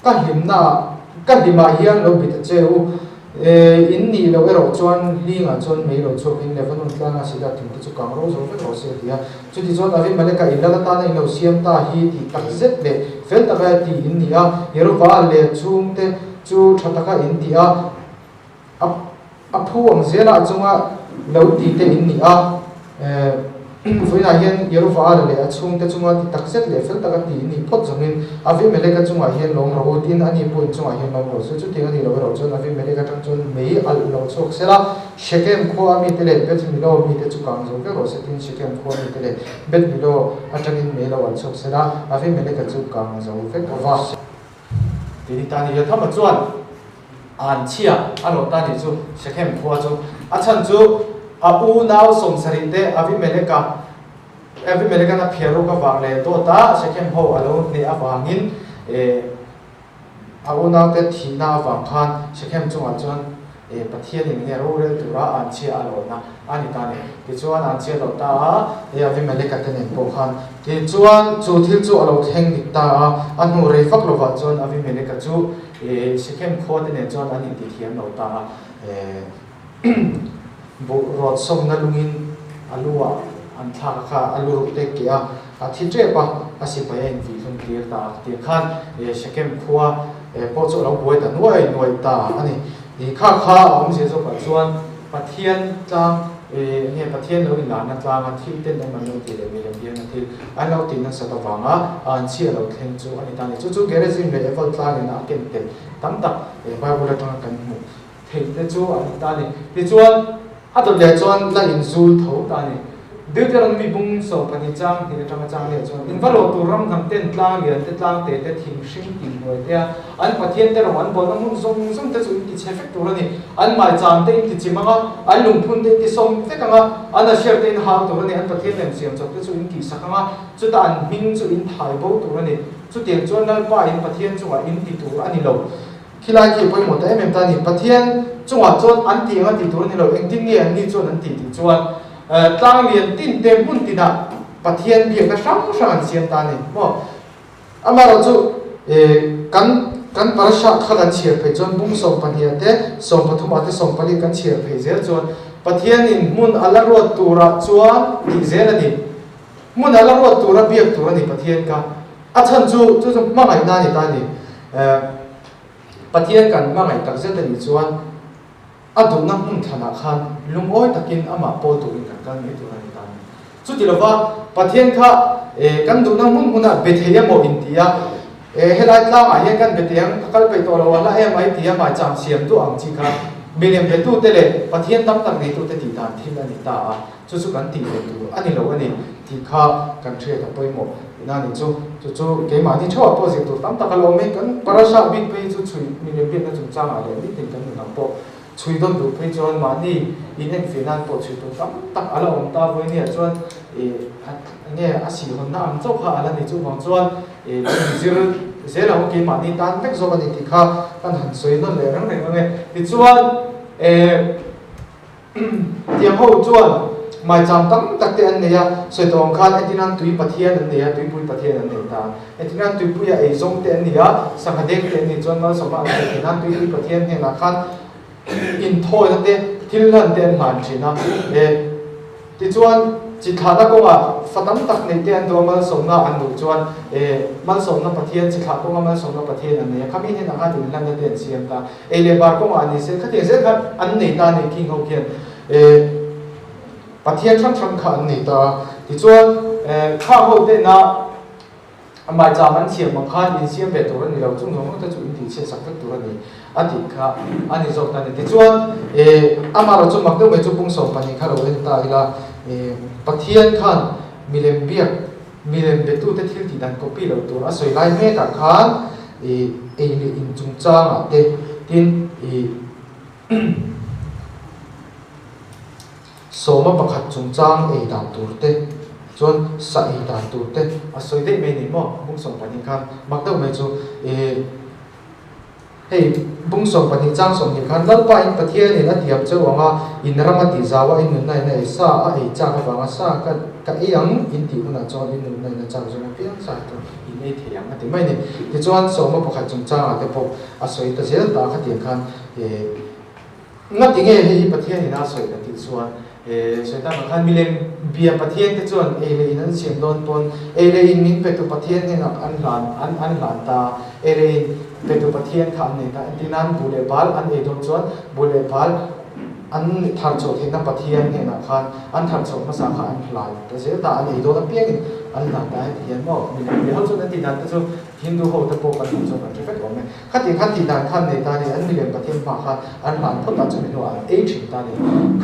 ka hlimnaah ka hlimah hian lo bi ta che u. E, in nih loh erawh chuan hlingah chuan mei lo chhuakin Lebanon tlanga cedar thingte chu kang ro zo vek rawh se a ti a. Chutichuan Abimeleka in lal atana in lo siam ta hi tih tak zet leh fel taka ti in ni a, Jerubaal leh chhungte chu tha taka in ti a, a phu ang zelah chunga lo ti te in ni a. E. Vawiinah hian Jerovaala leh a chhungte chunga ti takzet leh fel taka ti nih phawt zawngin Avimeleka chungah hian lawm rawh u, tin ani pawh in chungah hian lawm rawh se. Chutiang a nih loh erawh chuan Avimeleka atang chuan mei alh lo chhuak se la, Shekem khua mite leh Beth Milo mite chu kang zo vek rawh se, tin Shekem khua mite leh Beth Milo atangin mei lo alh chhuak se la, Avimeleka chu kang zo vek rawh se. Tin ta ni Jothama chuan Anchhia a lawh ta nih chu Shechem khua chu a chhan chu a unau 70 te Abimeleka Abimeleka'n a phiar ruk avang leh dawta Shechem ho a lo hneh avangin a unaute thihna avang khan Shechem chungah chuan Pathianin nge rorel tura Anchhia a lawhna a ni ta ni. Tichuan Anchhia a lawh ta a, Abimeleka te nen pawh khan. Tichuan chu thil chu a lo thleng dik ta a, a hnu rei vak lovah chuan Abimeleka chu Shechem khua te nen chuan an intithiam lo ta a, buh rawt sawmna lungin a lu ah an thlak a kha a lu ruh te keh a, a thi tep a, a sipai a invihhlum tir ta a, tiang khan Shechem khua pawh chu a lo buai ta nuai nuai ta a ni. Kha kha a awmzia zawkah chuan Pathian tlang nge Pathian lo inlarna tlanga thil ten awm an lo tih leh milem biakna thil an lo tih nasat avanga an chhia lo thleng chu a ni ta a ni. Chu chu Gerizim leh Ebal tlangin a ken tel tam tak Bible atanga kan hmuh theih te chu a ni ta a ni. Tichuan a dawt leh chuan la inzul tho ta a ni. Deuteronomy bung 12 chang hnih atanga chang leh chuan, In va rawh tur ram hnam ten tlang lian te tlang te te thing hring tin hnuai te a, an Pathian te rawng an bawlna hmun zawng zawng te chu in ti chhe vek tur a ni. An maicham te in ti chim ang a, an lungphun te in ti sawm vek ang a, an Asher te in hal tur a ni, an Pathian lem siam chawp te chu in tihsak ang a, chutah an hming chu in thai bo tur a ni. Chutiang chuan Lalpa in Pathian chungah in ti tur a ni lo. Khilai khi pawimawh ta em em ta a ni. Pathian chungah chuan an tih ang a tih tur a ni lo. Engtin nge an ni chuan an tih tih chuan tlang lian tin te hmun tinah Pathian biakna hrang hrang an siam ta a ni maw? Amaherawh chu kan kan parasha kha kan chhiar phei chuan bung 12 ah te 13 ah te 14 kan chhiar phei zel chuan Pathianin hmun a la ruat turah chuan tih zel a ni. Hmun a la ruat tura biak tur a ni Pathian kha. A chhan chu chu chu hmangaihna a ni ta a ni. Pathian kan hmangaih tak zet a nih chuan a duhna hmun thlanah khan lungawi takin amah pawl turin kan kal mai tur a ni ta a ni. Chuti lova Pathian kha kan duhna hmun hmunah be thei emaw inti a, helai tlangah hian kan be thei ang, ka kal peih tawh lo a hla em ai tia maicham siam duh ang chi kha milem betute leh Pathian tam tak neitute tih dan thil a ni ta a. Chu chu kan tih ve tur a ni lo a ni tih kha kan hriat a pawimawh ina ni chu. Chu chu keimahni theuhah pawh zir tur tam tak a lo awm e. Kan parasha bik phei chu chhui milem biakna chungchangah leh nitin kan nunah pawh chhui dawn duh phei chuan mahni in enfiah nan pawh chhui tur tam tak a la awm ta. Vawinia chuan ih nge a sihhawnna ang chauh kha a la ni chuvang chuan ih zir zel ang keimahni tan vek zawk a ni tih kha kan han sawi nawn leh reng reng ang e. Tichuan eh. Tiang ho chuan maicham tam tak te an nei a, sawi tawh ang khan entirnan tui pathian an nei a, tuipui pathian an nei ta. Entirnan tuipuia eizawng te an ni a, sangha deng te an nih chuan malsawmna an nei thin a, tuipui pathian hnenah khan inthawina te, thil hlan te an hlan thin a. Tichuan, chi thlahna kawngah fa tam tak neih te an duh a, malsawmna an duh chuan malsawmna Pathian, chi thlah kawnga malsawmna Pathian an nei a, khami hnenah khan inhlanna te an siam ta. Ei leh bar kawngah ni se, khatiang zel khan an nei ta a ni, King ho khian Pathian hrang hrang kha an nei ta a. Tichuan, khang ho tena Maicham an siam ang khan in siam ve tur a ni lo, chung zawng zawng te chu in tih chhiat sak vek tur a ni a tih kha a ni zawk ta a ni. Tichuan, amaherawh chu mak deuh mai chu bung 12 kha lo en ta ila, Pathian khan milem biak, milem betute thil tih dan copy lo tur a sawi lai mekah khan ei leh in chungchangah te tin 11 chungchang ei dan tur te chuan sa ei dan tur te a sawi daih mai a ni maw? Bung 12 khan mak deuh mai chu ih hei bung 12 chang 20 khan Lalpa in Pathian in a tiam cheu ang a, in ram a tih zau a, in nunna in a ei sa a ei chak avanga sa ka ka ei ang in tih hunah chuan in nunna in a chak zawng apiang sa chu in ei thei ang a ti mai a ni. Tichuan 11 chungchangah te pawh a sawi ta zel ta khatiang khan ih Ngati nge hei hi Pathian in a sawi ka tih chuan sawi tak ang khan milem bia Pathian te chuan ei leh in an siam dawn pawn ei leh in min petu Pathian hnenah an hlan an an hlan ta ei leh in petu Pathian kha an nei ta entir nan buh leh bal an ei dawn chuan buh leh bal. An thar chhuah theihna Pathian hnenah khan an thar chhuah hmasa kha an hlan ta zel ta, an ei dawn apiangin an hlan ta heti hian maw milem ve ho chuan an tih dan te chu Hindu ho te pawh kan hmuh chuan kan hre vek awm e. Khatih khan tih dan khan nei ta ni, an milem Pathian hma khan an hlan phawt a, chumi hnuah an ei thin ta ni.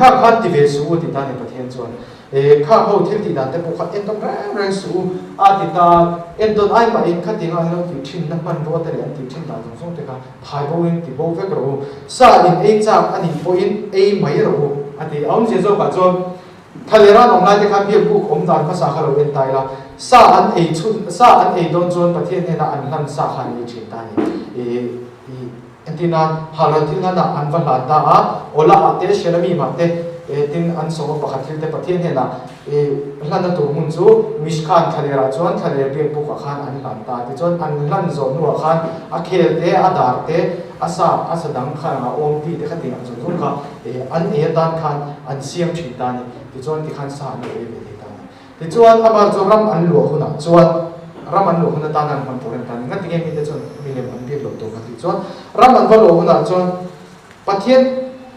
Kha khan ti ve suh u ti ta ni Pathian chuan. E, kha ho thil tih dan te pawh kha entawn reng reng suh u a ti ta, entawn ai mahin khatinga an lo tih thinna hmanrua te leh an tih thin dan zawng zawng te kha Thai bo in ti bo vek rawh u, sa in ei chak a nih pawhin ei mai rawh u, a ti. A awmzia zawkah chuan Thalera an awm lai te khan biak buk awm dan hmasa kha lo en ta ila, sa an ei chhun, sa an ei dawn chuan Pathian hnenah an hlan sa kha an ei thin ta a ni. I, i, entir nan Halral thil hlanah an va hlan ta a, Ola ah te, Shelami mah te, e, tin an sawma pakhat thil te Pathian hnenah I hlanna tur hmun chu Mishkan thlalerah chuan thlaler biak bukah khan an hlan ta. Tichuan an hlan zawh hnuah khan a khel te, a dar te, a sa, a sa dang kha anga awm ti te kha tih ang zawng zawng kha an ei atan khan an siam thin ta a ni. Tichuan tikhan sa an lo ei ve thei ta a ni. Tichuan amah chu ram an luah hunah chuan ram an luah hun atana an hman tur a ni ta a ni. Ngatinge mite chuan milem an biak loh tur kan tih chuan ram an va luah hunah chuan Pathian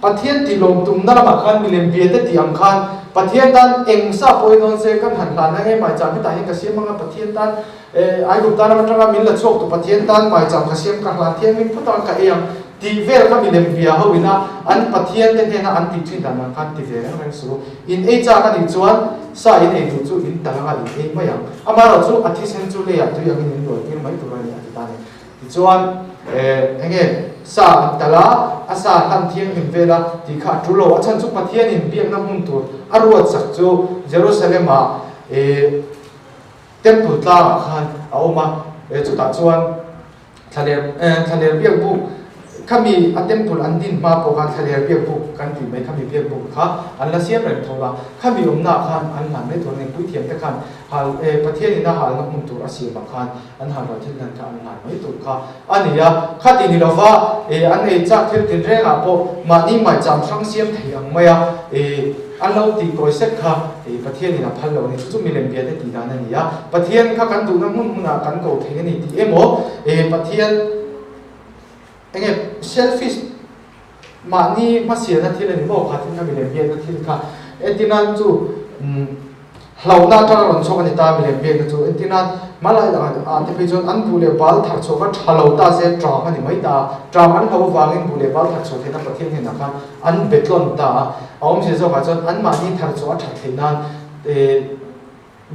Pathian tih lawm tumna lamah khan milem bia te tih ang khan Pathian tan eng sa pawh i dawn se kan han hlan ang e maicham hetah hian ka siam anga Pathian tan eh Aigupta ram atanga min la chhuak tu Pathian tan maicham ka siam ka hlan thiang min phut anga ka ei ang tih vel kha milem bia ho ina an Pathian te hnena an tih thin dan ang khan ti ve reng reng suh in ei chak a nih chuan sa in ei duh chu in tal anga in ei mai ang amaherawhchu a thisen chu leiah tui angin in luai tir mai tur a ni a ti ta a ni. Tichuan, eng nge sa an tal a, a sa hlan thianghlim vel a tih kha a tul lo. A chhan chu Pathianin biakna hmun tur a ruat sak chu Jerusalem-ah Temple tlangah khan a awm a, chutah chuan thlaler thlaler biak buk khami a temple an din hma pawh khan thlaler biak buk kan tih mai khami biak buk kha an la siam reng tho a, khami awmnaah khan an hlan mai tur a ni. Puithiamte khan hal Pathianin a halna hmun tur a siamah khan an han ral thil hlan kha an hlan mai tur kha a ni a, khati ni lova e an ei chak thil tin rengah pawh mahni maicham hrang siam thei ang mai a e an lo tih kawi sek kha e Pathianin a phal lo a ni, chu chu milem biate tih dan a ni a, Pathian kha kan duhna hmun hmunah kan ko thei a ni tih emaw e Pathian enge selfish Mahni hmasialna thil a ni maw kha thil kha milem biakna thil kha entirnan chu hlauhna atanga rawn chhuak a ni ta milem biakna chu entirnan hmalai dangah ah te phei chuan an buh leh bal thar chhuah kha tha lo ta se tram a ni mai ta a tram an hlo vangin buh leh bal thar chhuah theihna Pathian hnenah khan an betlawn ta a a awmzia zawkah chuan anmahni thar chhuah a that theih nan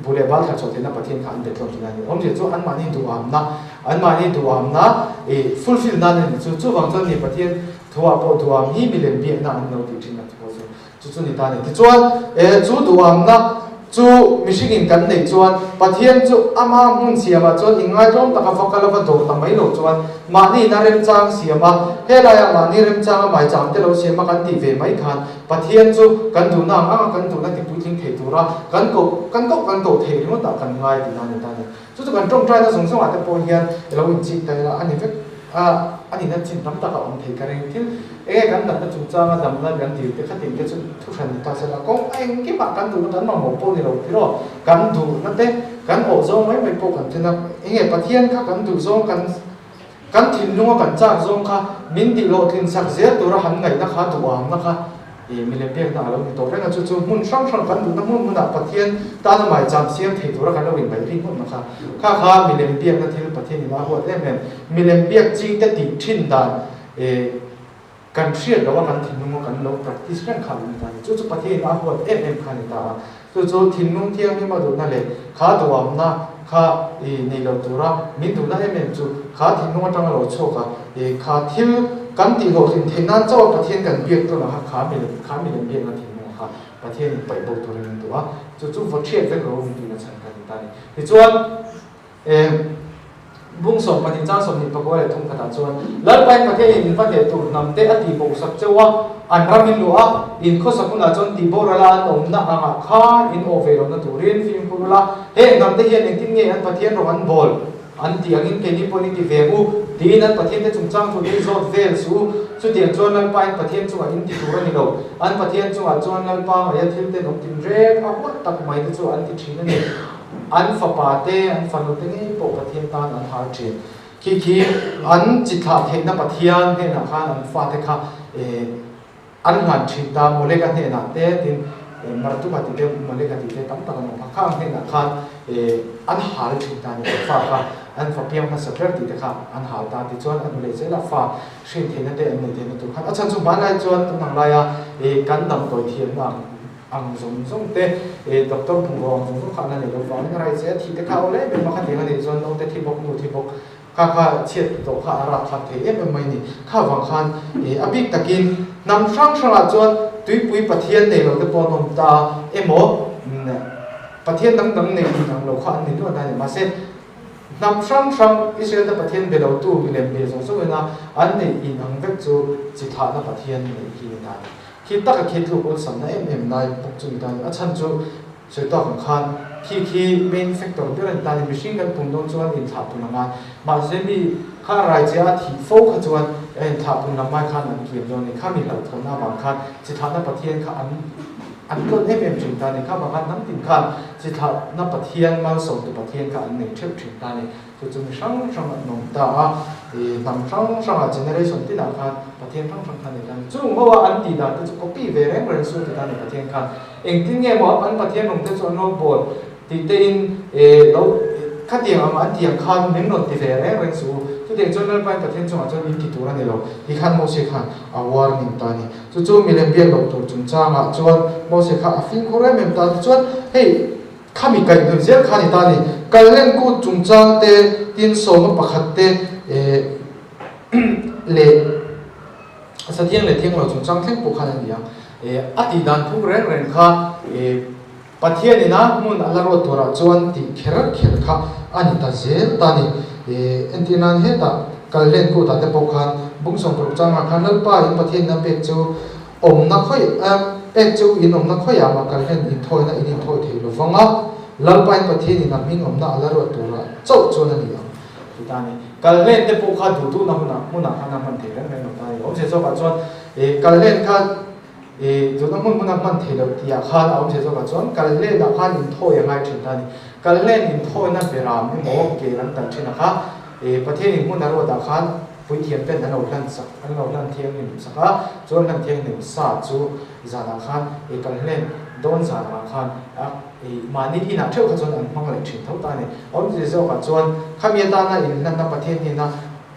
Bu leh bal thar chhuah theihna Pathian kha an bet tlawm thin a ni. Awmzia chu anmahni duhamna, anmahni duhamna i fulfill nan a ni chu. Chuvang chuan ni Pathian thuah pawh duham hi milem biakna an lo tih thin a ti pawh chu chu chu ni ta a ni. Tichuan e chu duhamna chu mihringin kan neih chuan Pathian chu ama hmun siamah chuan inngaitlawm taka va kal a va dawr ta mai lo chuan mahni ina remchang siam a, helaiah mahni remchanga maicham te lo siam a kan tih ve mai khan Pathian chu kan duhna ang anga kan duhna tipuitling thei tura kan koh kan koh kan koh thei ringawt ah kan ngai tih na a ni ta a ni. Chu chu kan tawngtaina zawng zawngah te pawh hian i lo inchik ta ila a ni vek a, a nihna chin tam tak a awm thei ka ring. Thil eng nge kan natna chungchanga damna kan dil te khatin te chu thuhran ni ta sela kawng a engkimah kan duhna kan mamawh pawh ni lo phiraw kan duhna te kan awh zawng mai mai pawh kan then a, eng nge Pathian kha kan duh zawng kan Kan thinlunga kan chak zawng kha min tih hlawhtlin sak zel tura han ngaihna kha duhamna kha i milem pekna a lo ni tawh reng a, chu chu hmun hrang hrang kan duhna hmun hmunah Pathian tana maicham siam thei tura kan lo inbaih ri hmunna kha kha kha milem biakna thil Pathian in a huat em em. Milem biak chingte tih thin dan i kan hriat loh a kan thinlunga kan lo practice reng kha a lo ni ta a ni. Chu chu Pathian in a huat em em kha a ni ta a. Chu chu thinlung thianghlim a duhna leh kha duhamna kha i nei lo tura min duhna em em chu kha thinlung atanga lo chhuak a, i kha thil kan tih hlawhtlin theih nan chauh a Pathian kan biak tawh lah kha kha milem kha milem biakna thinlung kha Pathian in paih bo turin min duh a, chu chu vaw thiat vek ro min tihna chhan kha a ni ta a ni. Tichuan. Bung 12 chang 23 khatah chuan, Lalpain Pathianin in va hneh tur hnam te a tih bohsak cheu a, an ram in luah a, in khawsak hunah chuan tih borala an awmna angah khan in awh ve lohna turin fimkhur ula, heng hnam te hian engtin nge an Pathian rawng an bawl an tih angin keini pawhin in ti ve ang u, tiin an Pathian te chungchang thu te i zawt vel suh u. Chutiang chuan Lalpain Pathian chungah in ti tur a ni lo, an Pathian chungah chuan Lalpa ngaia thil tenawm tinreng a huat tak mai te chu an ti thin a ni. An fapa te, an fanu te ngei pawh Pathian tan an har thin. Khi khi an chi thlah theihna Pathian hnenah khan an fate kha eh An hlan thin ta, Moleka hnenah te, tin Martuka tih te, Moleka tih te tam tak an awm kha. Khang hnenah khan an hal thin ta a ni, an fa kha an fa piang hmasa ber tih te kha an hal ta. Tichuan a nu leh zelah fa hrin theihna te an neih theihna tur khan a chhan chu hmanlai chuan tun ang laia kan damdawi thiamna ang ang zawng zawng te, doctor bungraw ang zawng zawng kha an la nei lo vangin a rai che a, thih te kha a awl em em a, khatiang a nih chuan naute thi bawk, nu thi bawk Kha kha chhiat tawh kha a rapthlak thei em em mai ni. Kha vang khan a bik takin hnam hrang hrangah chuan tuipui Pathian nei lo te pawh an awm ta emaw Pathian dang dang nei in ang lo kha an ni nual ta a ni. Mahse hnam hrang hrang Israel te Pathian be lo tu milem bia zawng zawng ina an neih in ang vek chu chi thlahna Pathian neih hi ni ta a ni. Khi taka khi tluk awlsamna em em lai bawk chu ni ta a ni. A chhan chu Sawi tawk ang khan khi khi main factor ber a ni ta a ni. Mihring kan pum dawn chuan inthlah pun a ngai. Mahse mi kha rai che a thih fo kha chuan a inthlah pun lam mai khan an kiam dawn a ni. Kha mi hlauhthawnna avang khan chi thlahna Pathian kha an an tlawn em em thin ta a ni. Kha vang khan hnam tin khan chi thlahna Pathian malsawmtu Pathian kha an nei theuh thin ta a ni. Chu chu mi hrang hrang an awm ta a, ih hnam hrang hrangah generation tinah khan Pathian hrang hrang kha a nei ta a ni. Chung ho a an tih dan te chu copy ve reng reng su ti ta a ni Pathian khan. Engtin nge maw an Pathian rawng te chu an lo bawl tih te in ih lo khatiang ang an tih ang khan min rawn ti ve reng reng su. Chutiang chuan Lalpain Pathian chungah chuan in ti tur a ni lo ti khan Mose khan a warning ta a ni. Chu chu milem biak loh tur chungchangah chuan Mose kha a fimkhur em em ta a. Tichuan hei. Khami kaihhnawih zel kha a ni ta a ni. Kallen kut chungchang te, tin sawma pakhat te leh sathiang leh thianglo chungchang thleng pawh khan a ni ang. A tih dan phung reng reng kha Pathianin a hmun a la ruat turah chuan tih kher kher kha a ni ta zel ta a ni. Entir nan hetah Kallen kutah te pawh khan bung 60 changah khan Lalpa in Pathianin a pek chu Awmna khawi a pek chu in awmna khawiah mah kal hian inthawina in inthawi thei lo vang a, Lalpain Pathianin a hming awmna a la ruat turah chauh chuan a ni ang. Ti ta a ni. Kal hlen te pawh kha duh duhna hunah hmunah khan a hman thei reng reng lo ta a ni. Awmze zawkah chuan ih kal hlen kha ih duhna hmun hmuna hman thei lo tihah khan a awmze zawkah chuan kal hlenah khan inthawi a ngai thin ta a ni. Kal hlen inthawina beram emaw kel an tal thin a kha ih Pathianin hmun a ruatah khan Puithiam ten an lo hlan sak, an lo hlan thianghlim sak a, chuan hlan thianghlim sa chu zanah khan i kal hlen dawn zanah khan a i mahni inah theuh kha chuan an hmang leh thin tho ta a ni. Awmze zawkah chuan khami atana inhlanna Pathian hnena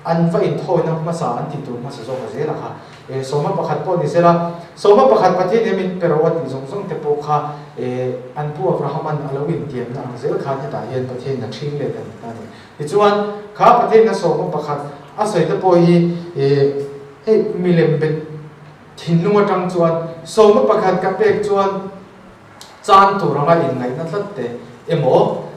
an va inthawina hmasa an tih tur hmasa zawka zela kha e sawma pakhat pawh ni sela, sawma pakhat Pathian hian min pe ro a tih zawng zawng te pawh kha e an pu Abrahaman a lo intiamna ang zel khan hetah hian Pathian in a ṭhing let a ni ta a ni. Tichuan, kha Pathianna sawma pakhat a sawi te pawh hi hei milem bet thinlung atang chuan sawma pakhat ka pek chuan chan tur anga inngaihna tlat te emaw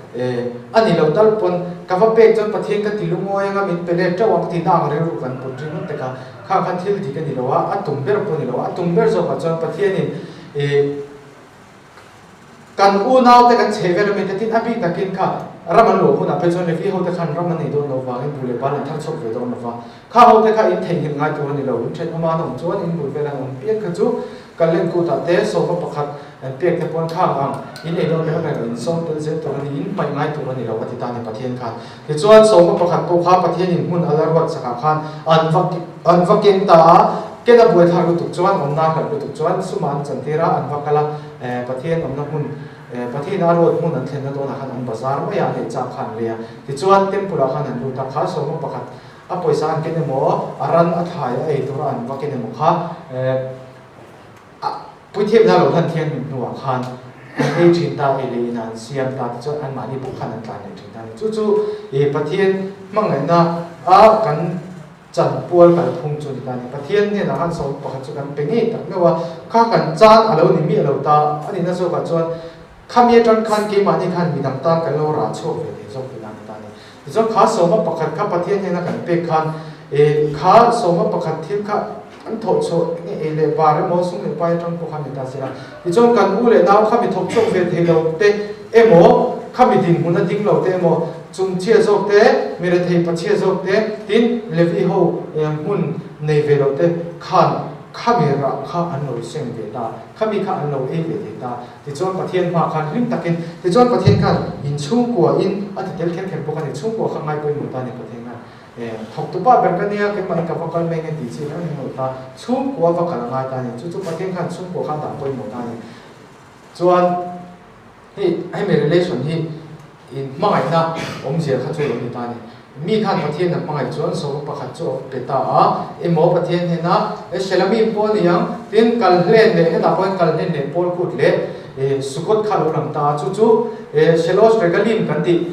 a ni lo tal pawn ka va pek chuan Pathian ka ti lungawi anga min pe let teuh ang tihna ang rilru kan put ringawt te kha kha kha thil dik a ni lo a, a tum ber pawh a ni lo a, a tum ber zawkah chuan Pathianin Kan unaute kan chhe vel ami te tin a bik takin kha ram an luah hunah phei chuan Levi hote khan ram an nei dawn lo vangin bu leh bal an thar chhuak ve dawn lo va. Kha hote kha in theihnghilh ngai tur a ni lo. In thenawma an awm chuan in bul vel an awm pian kha chu Kallen kutah te sawma pakhat an pek te pawn khang ang in ei dawn reng reng in sawm tel zel tur a ni, in hmaih ngai tur a ni lo a ti ta a ni Pathian khan. Tichuan sawma pakhat pawh kha Pathian in hmun a la ruat sakah khan an va an va keng ta a, ken a buaithlak lutuk chuan awmna a hlauh lutuk chuan sumah an chantir a, an va kal a, Pathian awmna hmun Pathian a ruat hmun an thlenna dawnah khan an bazar mai a, an ei chak kha an lei a. Tichuan temple ah khan an lut a, kha sawma pakhat a pawisa an ken emaw, a ran a thlai a ei tura an va ken emaw kha Puithiamna lo hlan thianghlim hnuah khan an ei thin ta, ei leh inah an siam ta tichuan anmahni pawh khan an tlan leh thin ta a ni. Chu chu Pathian hmangaihna a kan chanpual kalphung chu a ni ta a ni. Pathian hnenah khan sawm pakhat chu kan pe ngei tak meuh a, kha kan chan a lo ni miah lo ta a nihna zawkah chuan khami atang khan keimahni khan midang tan kan lo rah chhuak ve thei zawk tihna a ni ta a ni. Tichuan kha sawma pakhat kha Pathian hnena kan pek khan kha sawma pakhat thil kha an thawh chhuah nge ei leh bar emaw sum leh pai atang pawh khan ni ta se la. Tichuan kan u leh nau kha mi thawk chhuak ve thei lo te emaw kha mi dinhmun a ding lo te emaw chungchhia zawk te mi rethei pachhia zawk te tin Levi ho hmun nei ve lo te khan kha mi rah kha an lo seng ve ta kha mi kha an lo ei ve thei ta. Tichuan Pathian hma khan hlim takin, tichuan Pathian khan in chhungkua in a ti tel kher kher bawk a ni, chhungkua kha ngai pawimawh ta a ni Pathian khan. Thawktupa ber ka nia, keimah in ka va kal mai nge tih chi reng reng lo ta, chhungkua va kal a ngai ta a ni. Chu chu Pathian khan chhungkua kha a dah pawimawh ta a ni. Chuan hei hemi relation hi in hmangaihna awmzia kha chu a lo ni ta a ni. Mi khan Pathian a hmangaih chuan sawma pakhat chu a va pe ta a, emaw Pathian hnena Shelamim pawh a ni ang, tin kal hlen leh hetah pawh hian kal hlen leh Pawl kut leh Sukot kha a lo lang ta a, chu chu Shelosh Regalim kan tih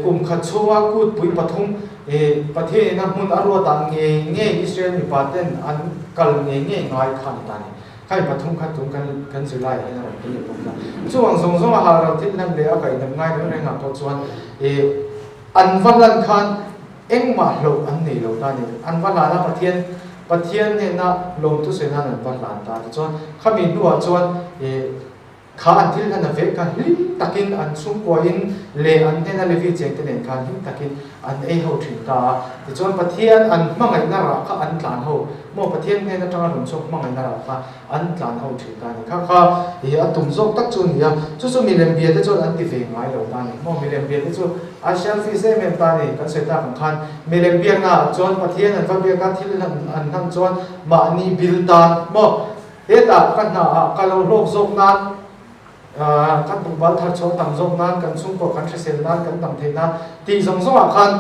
kum khat chhunga kutpui pathum Pathian ina hmun a ruatah ngei ngei Israel mipa ten an kal ngei ngei ngai kha a ni ta a ni. Khai pathum kha tun kan kan zirlaiah hian a rawn tel leh bawk a. Chuvang zawng zawnga hah ral thil hlan leh a kaihhnawm ngai reng rengah pawh chuan an va hlan khan engmah hlauh an nei lo ta a ni. An va hlan a, Pathian Pathian hnena lawmthu sawi nan an va hlan ta. Tichuan khami hnuah chuan Kha an thil hlan a vek kha hlim takin an chhungkuain leh an hnena Levi chengte nen khan hlim takin an ei ho thin ta a. Tichuan Pathian an hmangaihna rah kha an tlan ho maw Pathian hnen atanga rawn chhuak hmangaihna rah kha an tlan ho thin ta a ni. Kha kha i a tum zawk tak chu a ni a, chu chu milem bia te chuan an ti ve ngai lo ta a ni. Maw milem bia te chu a selfish em em ta a ni. Kan sawi tak ang khan milem biakna ah chuan Pathian an va biak a, thil an hlan chuan mahni bil tan maw Hetah ka hna ah ka lo hlawk zawk nan, kan tukbal thar chhuah tam zawk nan, kan chhungkua kan hrisel nan, kan dam theih nan tih zawng zawng ah khan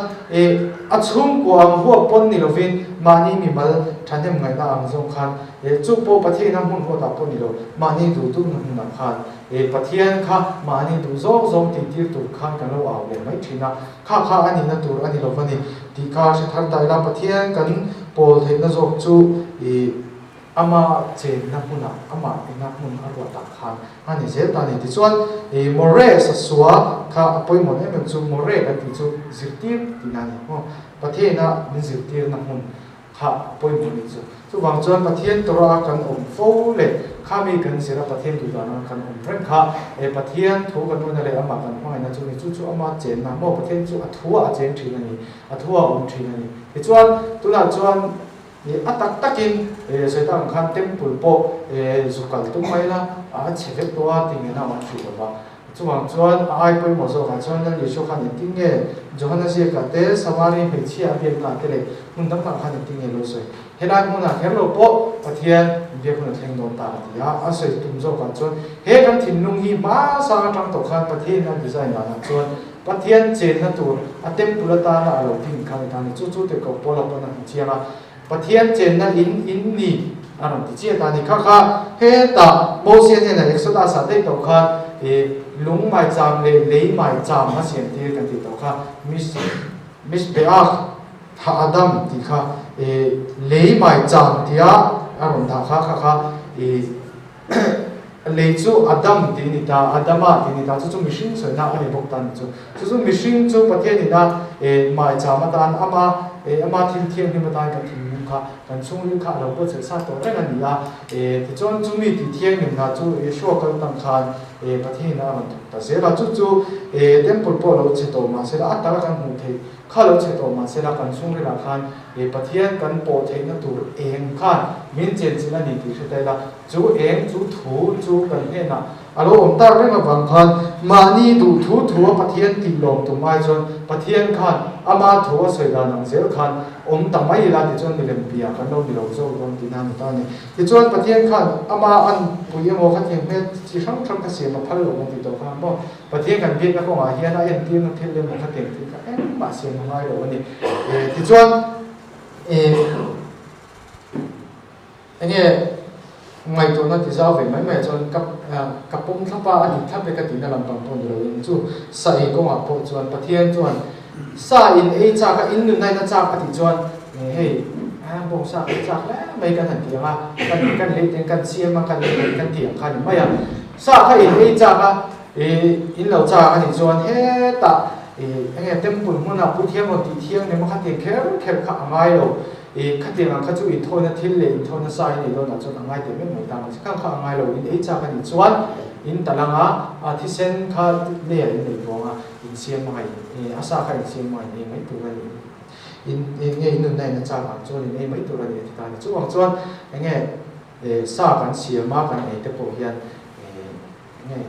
a chhungkua ang huak pawn ni lovin mahni mimal thahnem ngaihna ang zawng khan chu pawh Pathian a hmun ruat ah pawh ni lo, mahni duh duhna hmun ah khan Pathian kha mahni duh zawng zawng tih tir tur khan kan lo au leh mai thin a, kha kha a nihna tur a ni lo va ni tih kha hre thar ta ila Pathian kan pawl theihna zawk chu Ama chenna hmunah, amah ena hmun a ruat ah khan a ni zel ta a ni. Tichuan, i More sasua kha a pawimawh em em chu More kan tih chu zirtir tihna a ni maw? Pathianina min zirtirna hmun kha a pawimawh a nih chu. Chuvang chuan Pathian Torah a kan awm fo leh khami kan zir a Pathian duhdan a kan awm reng kha e Pathian thu kan awina leh amah kan hmangaihna chu a ni. Chu chu ama chenna maw? Pathian chu a thu ah a cheng thin a ni, a thu ah a awm thin a ni. Tichuan, tunah chuan A tak takin sawi tak ang khan temple pawh zu kal tum mai la, a chhe vek tawh a tih ngena awm hrih lo va. Chuvang chuan a ai pawimawh zawkah chuan Lal Yeshua khan engtin nge Johana ziakah te, Samari hmeichhia a biaknaah te leh hmun dang dangah khan engtin nge lo sawi. Helai hmunah kher lo pawh Pathian biak hun a thleng dawn ta a ti a, a sawi tum zawkah chuan he kan thinlung hi hmasang atang tawh khan Pathianin a design danah chuan Pathian chenna tur a temple atana a lo din kha ni ta ni. Chu chu tirhkoh Paula pawn a hmu chiang a, Pathian chenna in in ni a rawn ti chiah ta ni. Kha kha hetah Mosia hnenah Exodus ah daih tawh khan i lung maicham leh lei maicham a siam tir kan tih tawh kha Mis Mishbeach Ha'adam tih kha i lei maicham tia a rawn dah kha kha kha i Lei chu Adam tih a ni ta, Adama tih a ni ta, chu chu mihring sawina a ni bawk ta a ni chu. Chu chu mihring chu Pathianin a maicham atan ama ama thil thianghlim atan kan thinlung kha, kan chhungril kha a lo buatsaih sa tawh reng a ni a. Tichuan chumi tih thianghlimna chu Yeshua kal tang khan Pathianin a rawn thawk ta zel a. Chu chu temple pawh lo chhe tawh mahse la a taka kan hmuh theih Kha lo chhe tawh mahse la kan chhungrilah khan he Pathian kan pawh theihna tur eng khan min chenchilh a ni tih hre ta ila, chu eng chu thu chu kan hnenah a lo awm tak reng avang khan mahni duh thu thu a Pathian tih lawm tum ai chuan Pathian khan ama thu a sawi dan ang zel khan awm ta mai ila tichuan milem bia kan lo ni lo zawk dawn tihna a ni ta a ni. Tichuan Pathian khan ama an pui emaw khatiang hmel chi hrang hrang kha siam a phal lo kan tih tawh kha maw? Pathian kan biakna kawngah hian a entirna thil emaw kha teng thil kha engmah siam a ngai lo a ni. Tichuan enge ngaihtuahna ti zau ve mai mai ah chuan ka ka pawm thlap a, a dik thlap e ka tihna lam pang pawh ni loin chu sa ei kawngah pawh chuan Pathian chuan sa in ei chak a, in nunna in a chak a tih chuan hei bawng sa ei chak hle mai kan han ti ang a, kan kan lei ten kan siam a, kan kan ti ang kha a ni mai a. Sa kha in ei chak a, i in lo chak a nih chuan hetah i enge temple hmunah Puithiam rawn tih thiang nem a khatiang kher kher kha a ngai lo, i khatiang ang kha chu inthawina thil leh inthawina sa i nei dawnah chuan a ngai teh meuh mai ta ang chi khang kha a ngai lo, in ei chak a nih chuan in tal ang a, a thisen kha leiah in nei buang a, in siam hmanga in a sa kha in siam hmanga in ei mai tur a ni. In enge in nunna in a chak ang chuan in ei mai tur a ni a ti ta a ni. Chuvang chuan enge Sa kan siam a kan ei te pawh hian enge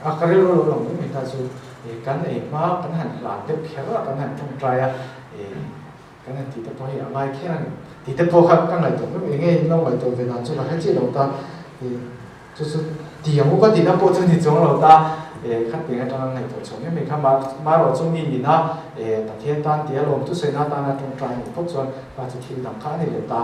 a ka rilru lo lang mai mai ta chu kan ei hma kan han hlan deuh kher a kan han tawngtai a. Kan han tih te pawh hi a ngai kher a ni. Tih te pawh kha ka ngaihtuah mai mai nge in lo ngaihtuah ve dan chu ka hre chiah lo ta. Ih chu chu ti ang u ka tihna pawh chu ni chuang lo ta. Eh khateng atanga ngaihtuah chhuah mai mai kha marawh chu mi ina eh Pathian tan tia lawmtu sawina atana tawngtai a nih phawt chuan kha chu thil dang kha a ni leh ta.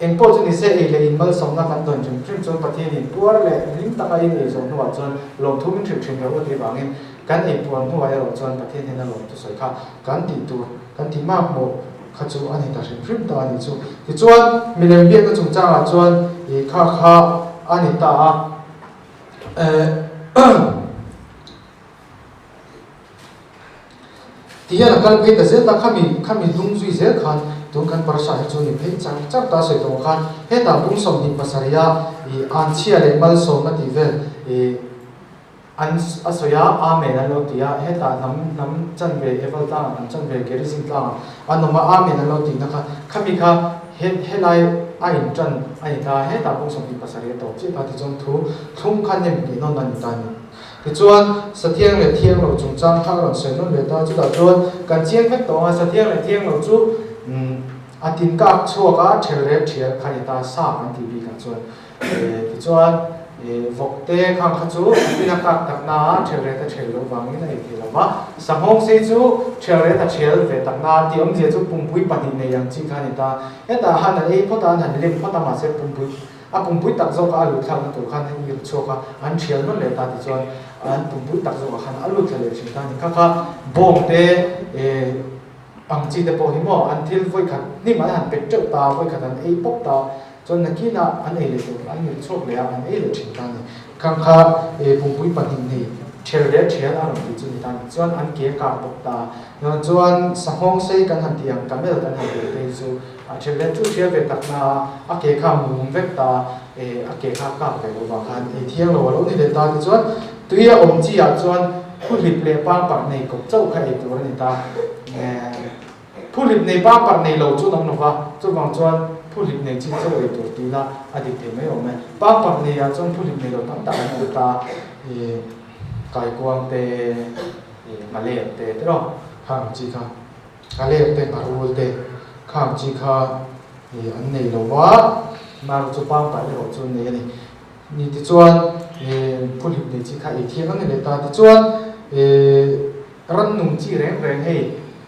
Eng pawh chu ni se ei leh in malsawmna kan dawn hrim hrim chuan Pathianin puar leh hlim taka in ei zawh hnuah chuan lawmthu min hrilh thin reuh a tih vangin kan ei puan hnuah erawh chuan Pathian hian a lawmthu sawi kha kan tih tur kan tih mak mawh kha chu a ni ta hrim hrim ta a nih chu. Tichuan milem biakna chungchangah chuan ih kha kha a ni ta a. Ti hian a kal phei ta zel ta, khami khami hnung zui zel khan tun kan parasha hi chu ni phei char char ta sawi tawh khan hetah bung 27 a ih anchhia leh malsawmna tih vel ih an a sawi a, Amen an lo ti a, hetah hnam hnam chanve Eval tlangah hnam chanve Gerizim tlangah an awm a, Amen an lo tihna kha khami kha he helai a intan a ni ta, hetah bung 27 a tawp chiah ta tichuan thu thlung kha nem hnih nawn a ni ta a ni. Tichuan, Sathiang leh Thiang lo chungchang kha a rawn sawi nawn leh ta. Chutah chuan kan chiang vek tawh ang a, Sathiang leh Thiang lo chu a tin kak chhuak a, ṭhel rel ṭhial kha ni ta, sa kan tih bikah chuan. Tichuan, vawk te khang kha chu a tin a kak tak na a, ṭhel ret a ṭhel loh vangin a ei thei lo va. Sanghawng sei chu ṭhel ret a ṭhial ve tak na, tih awmzia chu pumpui pahnih nei ang chi kha a ni ta. Hetah han an ei phawt a, an han lem phawt a, mahse pumpui A pumpui tak zawkah a lut thlakna tur khan an ir chhuak a, an thial nawn leh ta tichuan an pumpui tak zawkah khan a lut thla leh thin ta a ni. Kha kha bawng te ang chi te pawh hi maw an thil vawikhat hnim an han pet teuh ta, vawikhat an ei pawp ta chuan nakinah an ei leh tur an ir chhuak leh a, an ei leh thin ta a ni. Khang kha pumpui pahnih nei thial leh thial a rawn tih chu ni ta a ni. Chuan an ke kak bawk ta. Chuan sanghawng sei kan han tih ang camel kan han tih te hi chu A ṭhen leh chu hria ve tak na a, a ke kha mum vek ta e, a ke kha kak ve lo vang khan ei thiang lo a lo ni leh ta tichuan tui a awm chi ah chuan phuhlip leh pangparh nei kawp chauh kha ei tur a ni ta. Phuhlip nei pangparh nei lo chu an awm lo va, chuvang chuan phuhlip nei chin chauh ei tur tih la a dik thei mai awm e. Pangparh nei ah chuan phuhlip nei lo tam tak an awm ta, e kaikuang te, e nghalek te tiraw khang chi kha. A lek te, a rul te khang chi kha ih an nei lo va, mar chu pangpai erawh chu an nei a ni. Ni tichuan ih phuhlip nei chi kha ei thiang an ni leh ta. Tichuan ih rannung chi reng reng hei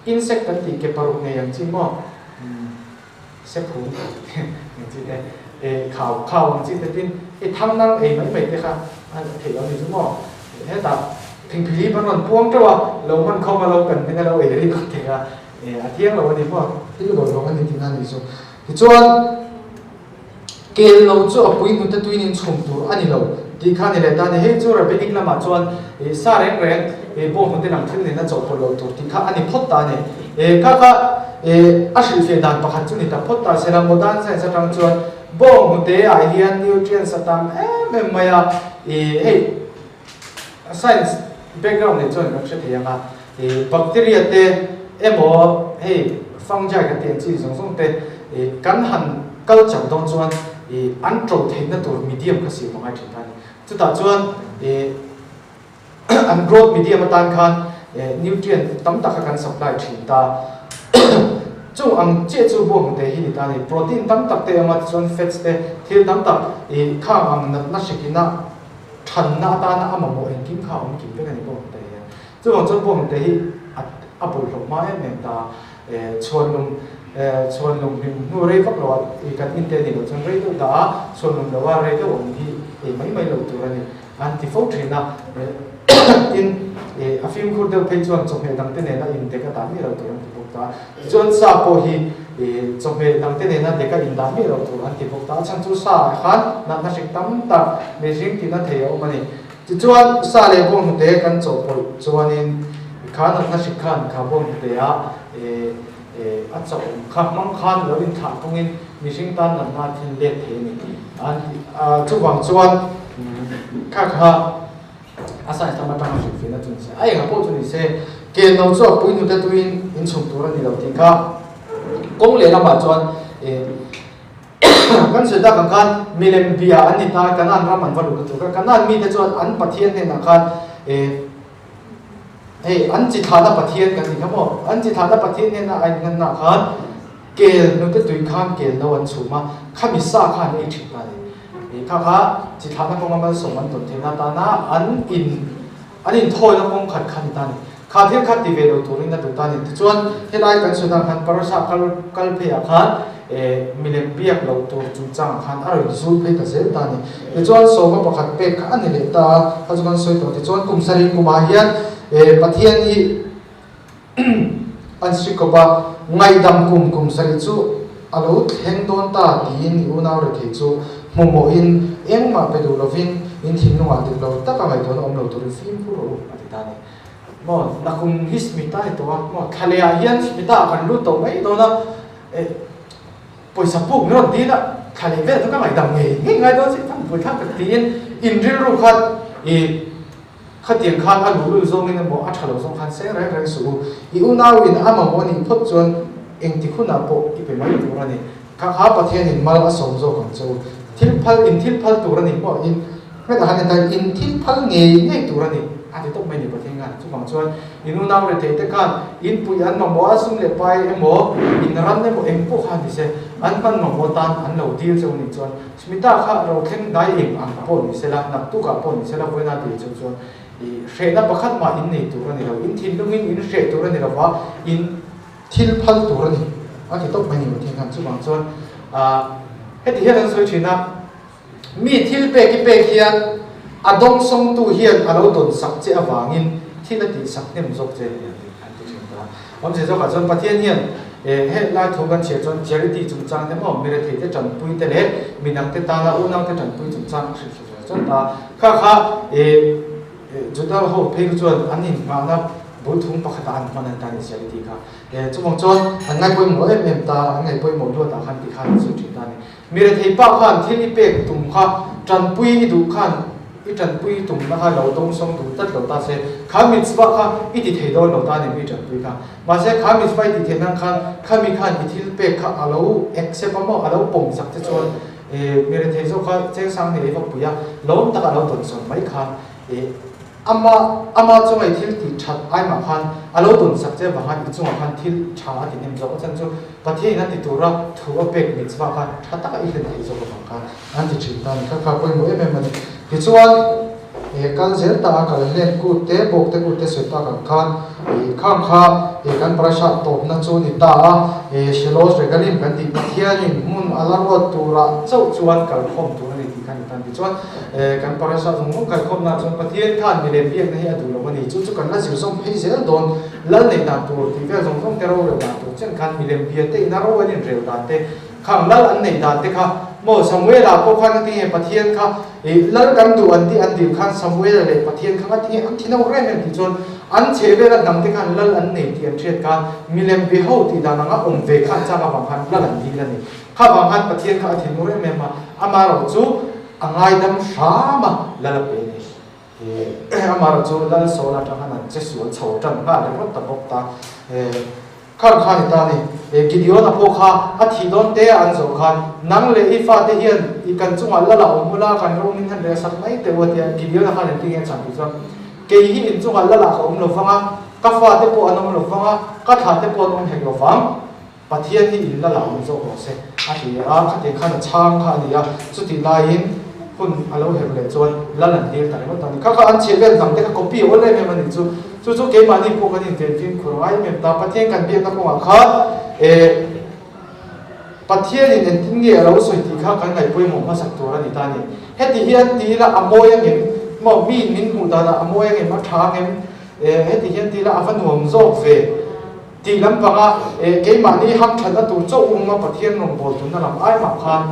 insect kan tih ke paruk nei ang chi maw sephum ang chi te ih khau khau ang chi te tin i thang nang ei mai mai te kha a theih lo a ni chu maw. Hetah thingphilip an rawn puang teuh a, lo hman khawm a lo kan hming a lo ei rik ang thei a, a thiang lo a ni maw? Thil lawih vang a ni tihna a nih chu. Tichuan, kel lo chu a pui hnute tuin in chhum tur a ni lo tih kha a ni leh ta a ni. Hei chu rabbinic lamah chuan sa reng reng bawng hnute lam thil nena chawhpawlh loh tur tih kha a ni phawt ta a ni. Kha kha a hrilhfiah dan pakhat chu ni ta phawt ta se la, modern science atang chuan bawng hnute ah hian nutrients a tam em em mai a, hei science background nei chuan kan hre thei ang a, ih bacteria te emaw hei fungi kan tih ang chi zawng zawng te ih kan han culture dawn chuan ih an to theihna tur medium kha siam a ngai thin ta a ni. Chutah chuan ih an growth medium atan khan nutrient tam tak kha kan supply thin ta. Chung ang chiah chu bawng te hi ni ta a ni. Protein tam tak te a awm a, tichuan fats te thil tam tak ih khang ang natna hrik ina thanna atana a mamawh engkim kha a awm kim vek a ni bawng te hian. Chuvang chuan bawng te hi a a bawlhhlawh hma em em ta. Chhuanlung chhuanlung hlim hnu rei vak loah ih kan in te a nih loh chuan rei deuh dah a, chhuanlung loha rei deuh awm hi ei mai mai loh tur a ni. An ti fo thin a, tin a fimkhur deuh phei chuan chawhmeh dangte nena indek a dah miah lo tur an ti bawk ta. Tichuan sa pawh hi chawhmeh dangte nena deka indah miah lo tur an ti bawk ta. A chhan chu sa ah khan natna hrik tam tak mihring tihna thei a awm a ni. Tichuan sa leh bawnghnute kan chawhpawlh chuanin kha natna hrik khan kha bawnghnute ah a chawhawm kha hmang khan lo inthlah phungin mihring tan natna a thlen let thei a ni an ti a. Chuvang chuan kha kha a science lam atanga hrilhfiahna chu ni se, a engah pawh chu ni se, kel no chu a pui hnute tuiin inchhum tur a ni lo tih kha kawng leh lamah chuan kan sawi tak ang khan milem bia an ni ta, Kanaan ram an va luh na tur kha Kanaan mite chuan an Pathian hnenah khan Hei an chi thlahna Pathian kan ti kha maw? An chi thlahna Pathian hnena a inhlanna khan Kel hnute tui khan kel no an chhum a, khami sa kha an ei thin ta a ni. Ih kha kha chi thlahna kawnga malsawm an tawn theihna atana an in an inthawina kawng khat kha a ni ta a ni. Kha thil kha ti ve lo turin a duh ta a ni. Tichuan helai kan sawi dan khan parasa kal kal pheiah khan eh milem biak loh tur chungchangah khan a rawn zul phei ta zel ta a ni. Tichuan sawma pakhat pek kha a ni leh ta a, kha chu kan sawi tawh. Tichuan kum sarih kumah hian eh Pathian hi An sri kawp a, ngaihdam kum kum sarih chu a lo thleng dawn ta tiin i unau rethei chu hmumawhin engmah pe duh lovin in thinlungah dik lo taka ngaihtuahna awm lo turin fimkhur rawh u a ti ta a ni. Maw nakum hi Smita ni tawh a, maw thlalehah hian Smita ah kan lut tawh mai dawn a, eh pawisa puk min rawn dil a, thlaleh vel chu ka ngaihdam ngei ngei ngai dawn si, ka hmu thlak tak tiin in rilru khan ih Khatiang khan a luhlul zawngin emaw a tha lo zawng khan seng reng reng suh u. I unauin a mamawh a nih phawt chuan engti hunah pawh i pe mai tur a ni. Kha kha Pathianin mal a sawm zawk ang che u. Thil phal in thil phal tur a nih pawh in hmetah khan entai in thil phal ngei ngei tur a ni a ti tawp mai ni Pathian khan. Chuvang chuan in unau rethei te khan in puih an mamawh a sum leh pai emaw in ran emaw eng pawh kha ni se an hman mamawh tan an lo dil che u nih chuan Smita kha ro thleng dai eng ang pawh ni sela, naktukah pawh ni sela vawiina dil chu chuan i hrehna pakhat mah in nei tur a ni lo, in thinlungin in hreh tur a ni lova, in thil phal tur a ni a ti tawp mai ni Pathian khan. Chuvang chuan heti hian an sawi thin a, mi thil pek i pek hian a dawngsawngtu hian a lo dawn sak che avangin thil a tihsak hnem zawk che an ti thin ta. Awmze zawkah chuan Pathian hian he lai thu kan chhiar chuan charity chungchang te maw, mirethei te tanpui te leh midang te tana unau te tanpui chungchang a hrilh hre zel chuan ta. Kha kha Juda ho phei kha chuan an inhmahna bul thum pakhatah an hman a ni ta a ni charity kha. Chuvang chuan an ngaihpawimawh em em ta, an ngaihpawimawh luatah khan ti khan an sawi thin ta a ni. Mirethei pa khan thil i pek tum kha tanpui i duh khan i tanpui tumna kha lo dawngsawng duh tlat lo ta se, kha mitzvah kha i ti thei dawn lo ta a ni mi tanpui kha. Mahse kha mitzvah i tih theih nan khan khami khan i thil pek kha a lo accept a maw, a lo pawm sak che chuan mirethei zawk kha chengsang nei va pui a, lawm taka a lo dawnsawn mai khan Ama, ama chunga i thil tih that aimah khan a lo dawn sak che avang khan i chungah khan thil tha a ti hnem zawk. A chhan chu Pathianin a ti tura thu a pek mitzvah kha tha taka i hlen theih zawk avang khan an ti thin ta a ni. Kha kha pawimawh em em a ni. Tichuan, he kal zel ta a kal hlen kut te, bawk te kut te sawi tak ang khan i khang kha i kan parasha tawpna chu ni ta a, i Shiloh's Regalim kan tih Pathianin hmun a la ruat turah chauh chuan kalkhawm tur a ni tih kha a ni ta a ni. Tichuan, Kan parasa zawng zawng kalkhawmna chuan Pathian khan milem biakna hi a duh lo a ni. Chu chu kan la zir zawm phei zel dawn. Lal neih dan tur tih vel zawng zawng te rorel dan tur chen khan milem bia te ina ro an inrel dan te, khang lal an neih dan te kha maw Samuela pawh khan a tinge Pathian kha ih lal kan duh an tih an dil khan Samuela leh Pathian kha nga tinge an thi no rem em tih chuan an chhe vela hnam te khan lal an nei tih an hriat khan milem bia ho tih dan anga awm ve khan chak avang khan lal an dil a ni. Kha vang khan Pathian kha a thinur em em a, amaherawh chu a ngaidam hram a, lal a pe ni. Amaherawh chu lal sawl atang khan an che sual chho tan nghal ringawt ta bawk ta. Khang kha ni ta ni, Gideon-a pawh kha a thih dawn te a an zawh khan, Nang leh i fate hian i kan chungah lal a awm ula, kan ro min han reh sak mai teh u a ti a, Gideon-a khan engtin nge a chhan tih chuan, Kei hi in chungah lal ah ka awm lo vang a, ka fate pawh an awm lo vang a, ka thlah te pawh an awm hek lo vang. Pathian hi in la la awm zawk rawh se a ti a, khatiang khan a chhang kha a ni a, chutih laiin hun a lo herh leh chuan lal an dil ta ringawt a ni. Kha kha an chhiah vel hnam te kha copy awl em em a nih chu, chu chu keimahni pawh kan inven fimkhur ngai em em ta, Pathian kan biakna kawngah khan eh Pathianin engtin nge a lo sawi tih kha kan ngaihpawimawh hmasak tur a ni ta a ni. Heti hian ti ila a mawi angem? Maw miin min hmuh danah a mawi angem? A tha angem? Eh heti hian ti ila a va nuam zawk ve. Tih lampanga keimahni hamthatna tur chauh um a Pathian rawngbâwl tunna lam ai mah khan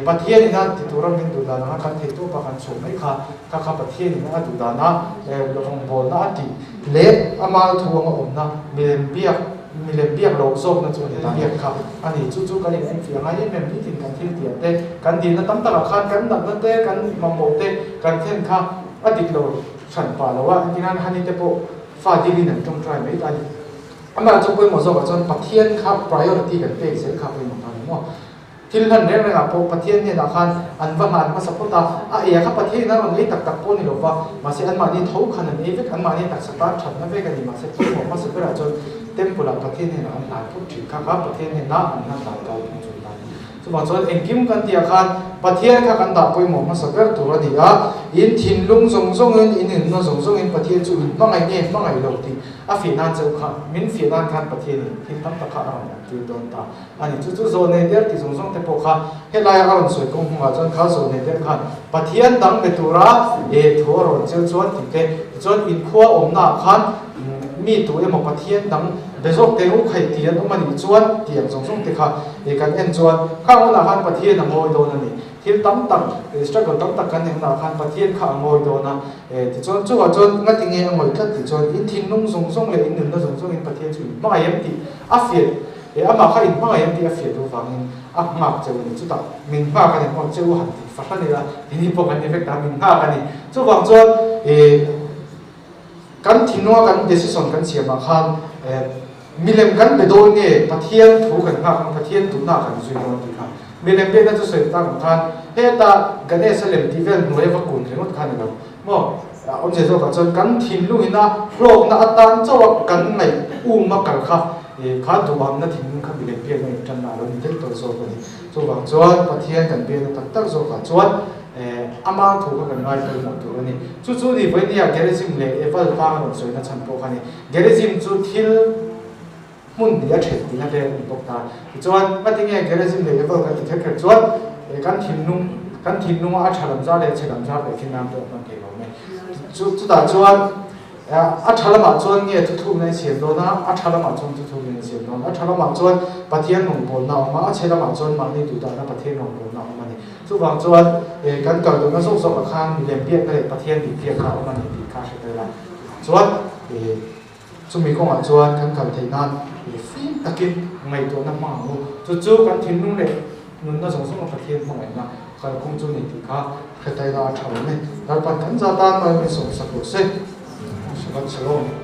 Pathianin a ti tura min duh dan anga kan theih tawpa kan chhuah mai kha kha kha Pathianin a duh dana rawngbâwlna a tih leh ama thu anga awmna milem biak milem biak loh zawkna chu a ni ta biak kha a ni. Chu chu kan inenfiah ngai em em nitin kan thil tiah te kan dilna tam takah khan kan natna te kan mamawh te kan thlen kha a dik lo hran pah lo a, engtin hani te pawh Fa dilin an tawngtai mai ta a ni. Amah chu pawimawh zawkah chuan Pathian kha priority kan pek zel kha pawimawh ta a ni maw? Thil hlan reng rengah pawh Pathian hnenah khan an va hlan hmasa phawt a, a ei ah kha Pathianin a rawn ei tak tak pawh a ni lo va, mahse anmahni tho khan an ei vek, anmahni taksa tan thatna vek a ni, mahse pawimawh hmasa berah chuan Temple ah Pathian hnenah an hlai phawt thin kha kha Pathian hnenah an hlan dan kal phung chu ta a ni. Chuvang chuan engkim kan tih ah khan Pathian kha kan dah pawimawh hmasa ber tur a ni a, in thinlung zawng zawngin, in inna zawng zawngin Pathian chu in hmangaih nge hmangaih lo tih a fiah nan chauh kha, min fiah nan khan Pathianin thil tam tak kha a rawn awm tir dawn ta a ni. Chu chu zawhnei der tih zawng zawng te pawh kha helaia a rawn sawi kawng hmungah chuan kha zawhnei der khan Pathian dang be tura thu a rawn cheu chuan tih te, tichuan inkhua awmnaah khan Mi tu emaw Pathian dang be zawk teh u khaih tih an awm a nih chuan tih ang zawng zawng te kha i kan en chuan khang hunah khan Pathian a ngawi dawn a ni. Thil tam tak, struggle tam tak kan neih hunah khan Pathian kha a ngawi dawn a. Tichuan chuvah chuan ngati nge a ngawih tlat tih chuan in thinlung zawng zawng leh in nunna zawng zawngin Pathian chu in hmangaih em tih a fiah, amah kha in hmangaih em tih a fiah duh vangin a nghak cheu a ni. Chutah min nghak a ni maw cheu han tih fahran ila tini pawh kan ni vek ta min nghak a ni. Chuvang chuan Kan thinlunga kan decision kan siamah khan milem kan be dawn nge Pathian thu kan nghak ang, Pathian duhna kan zui dawn tih kha milem biakna chu sawi tak ang khan heta Ganesha lem tih vel hnuaia va kun ringawt kha a ni lo maw? Awmzia zawkah chuan kan thinlungin a hlawkna atan chauha kan ngaih uma kal kha kha duhamna thinlung kha milem biakna intanna a lo ni daih tawh zawk a ni. Chuvang chuan Pathian kan biakna tak tak zawkah chuan Ama thu kha kan ngai pawimawh tur a ni. Chu chu ni vawinia Gerizim leh Ebal tlang a rawn sawina chhan pawh kha a ni. Gerizim chu thil hmun hnih a then tihna vel a ni bawk ta. Tichuan, ngatinge Gerizim leh Ebal kan ti kher kher chuan kan thinlung kan thinlunga a tha lam zar leh a chhe lam zar leh khin nan pawh a hman thei lo mai. Chu chutah chuan A tha lamah chuan nge thuthlukna i siam dawn a, a tha lamah chuan thuthlukna i siam dawn. A tha lamah chuan Pathian rawngbawlna a awm a, a chhe lamah chuan mahni duhdahna Pathian rawngbawlna a awm a ni. Chuvang chuan kan kal duhna zawk zawkah khan milem biakna leh Pathian dik biakna a awm a ni tih kha hre tel a. Chuvang chuan chumi kawngah chuan kan kal theih nan fim takin ngaihtuahna hmang ang u. Chu chu kan thinlung leh nunna zawng zawnga Pathian hmangaihna kalphung chu ni tih kha hre taila a tha awm e. Lalpan kan za tan mai min sawmsak rawh se. Shabbat Shalom.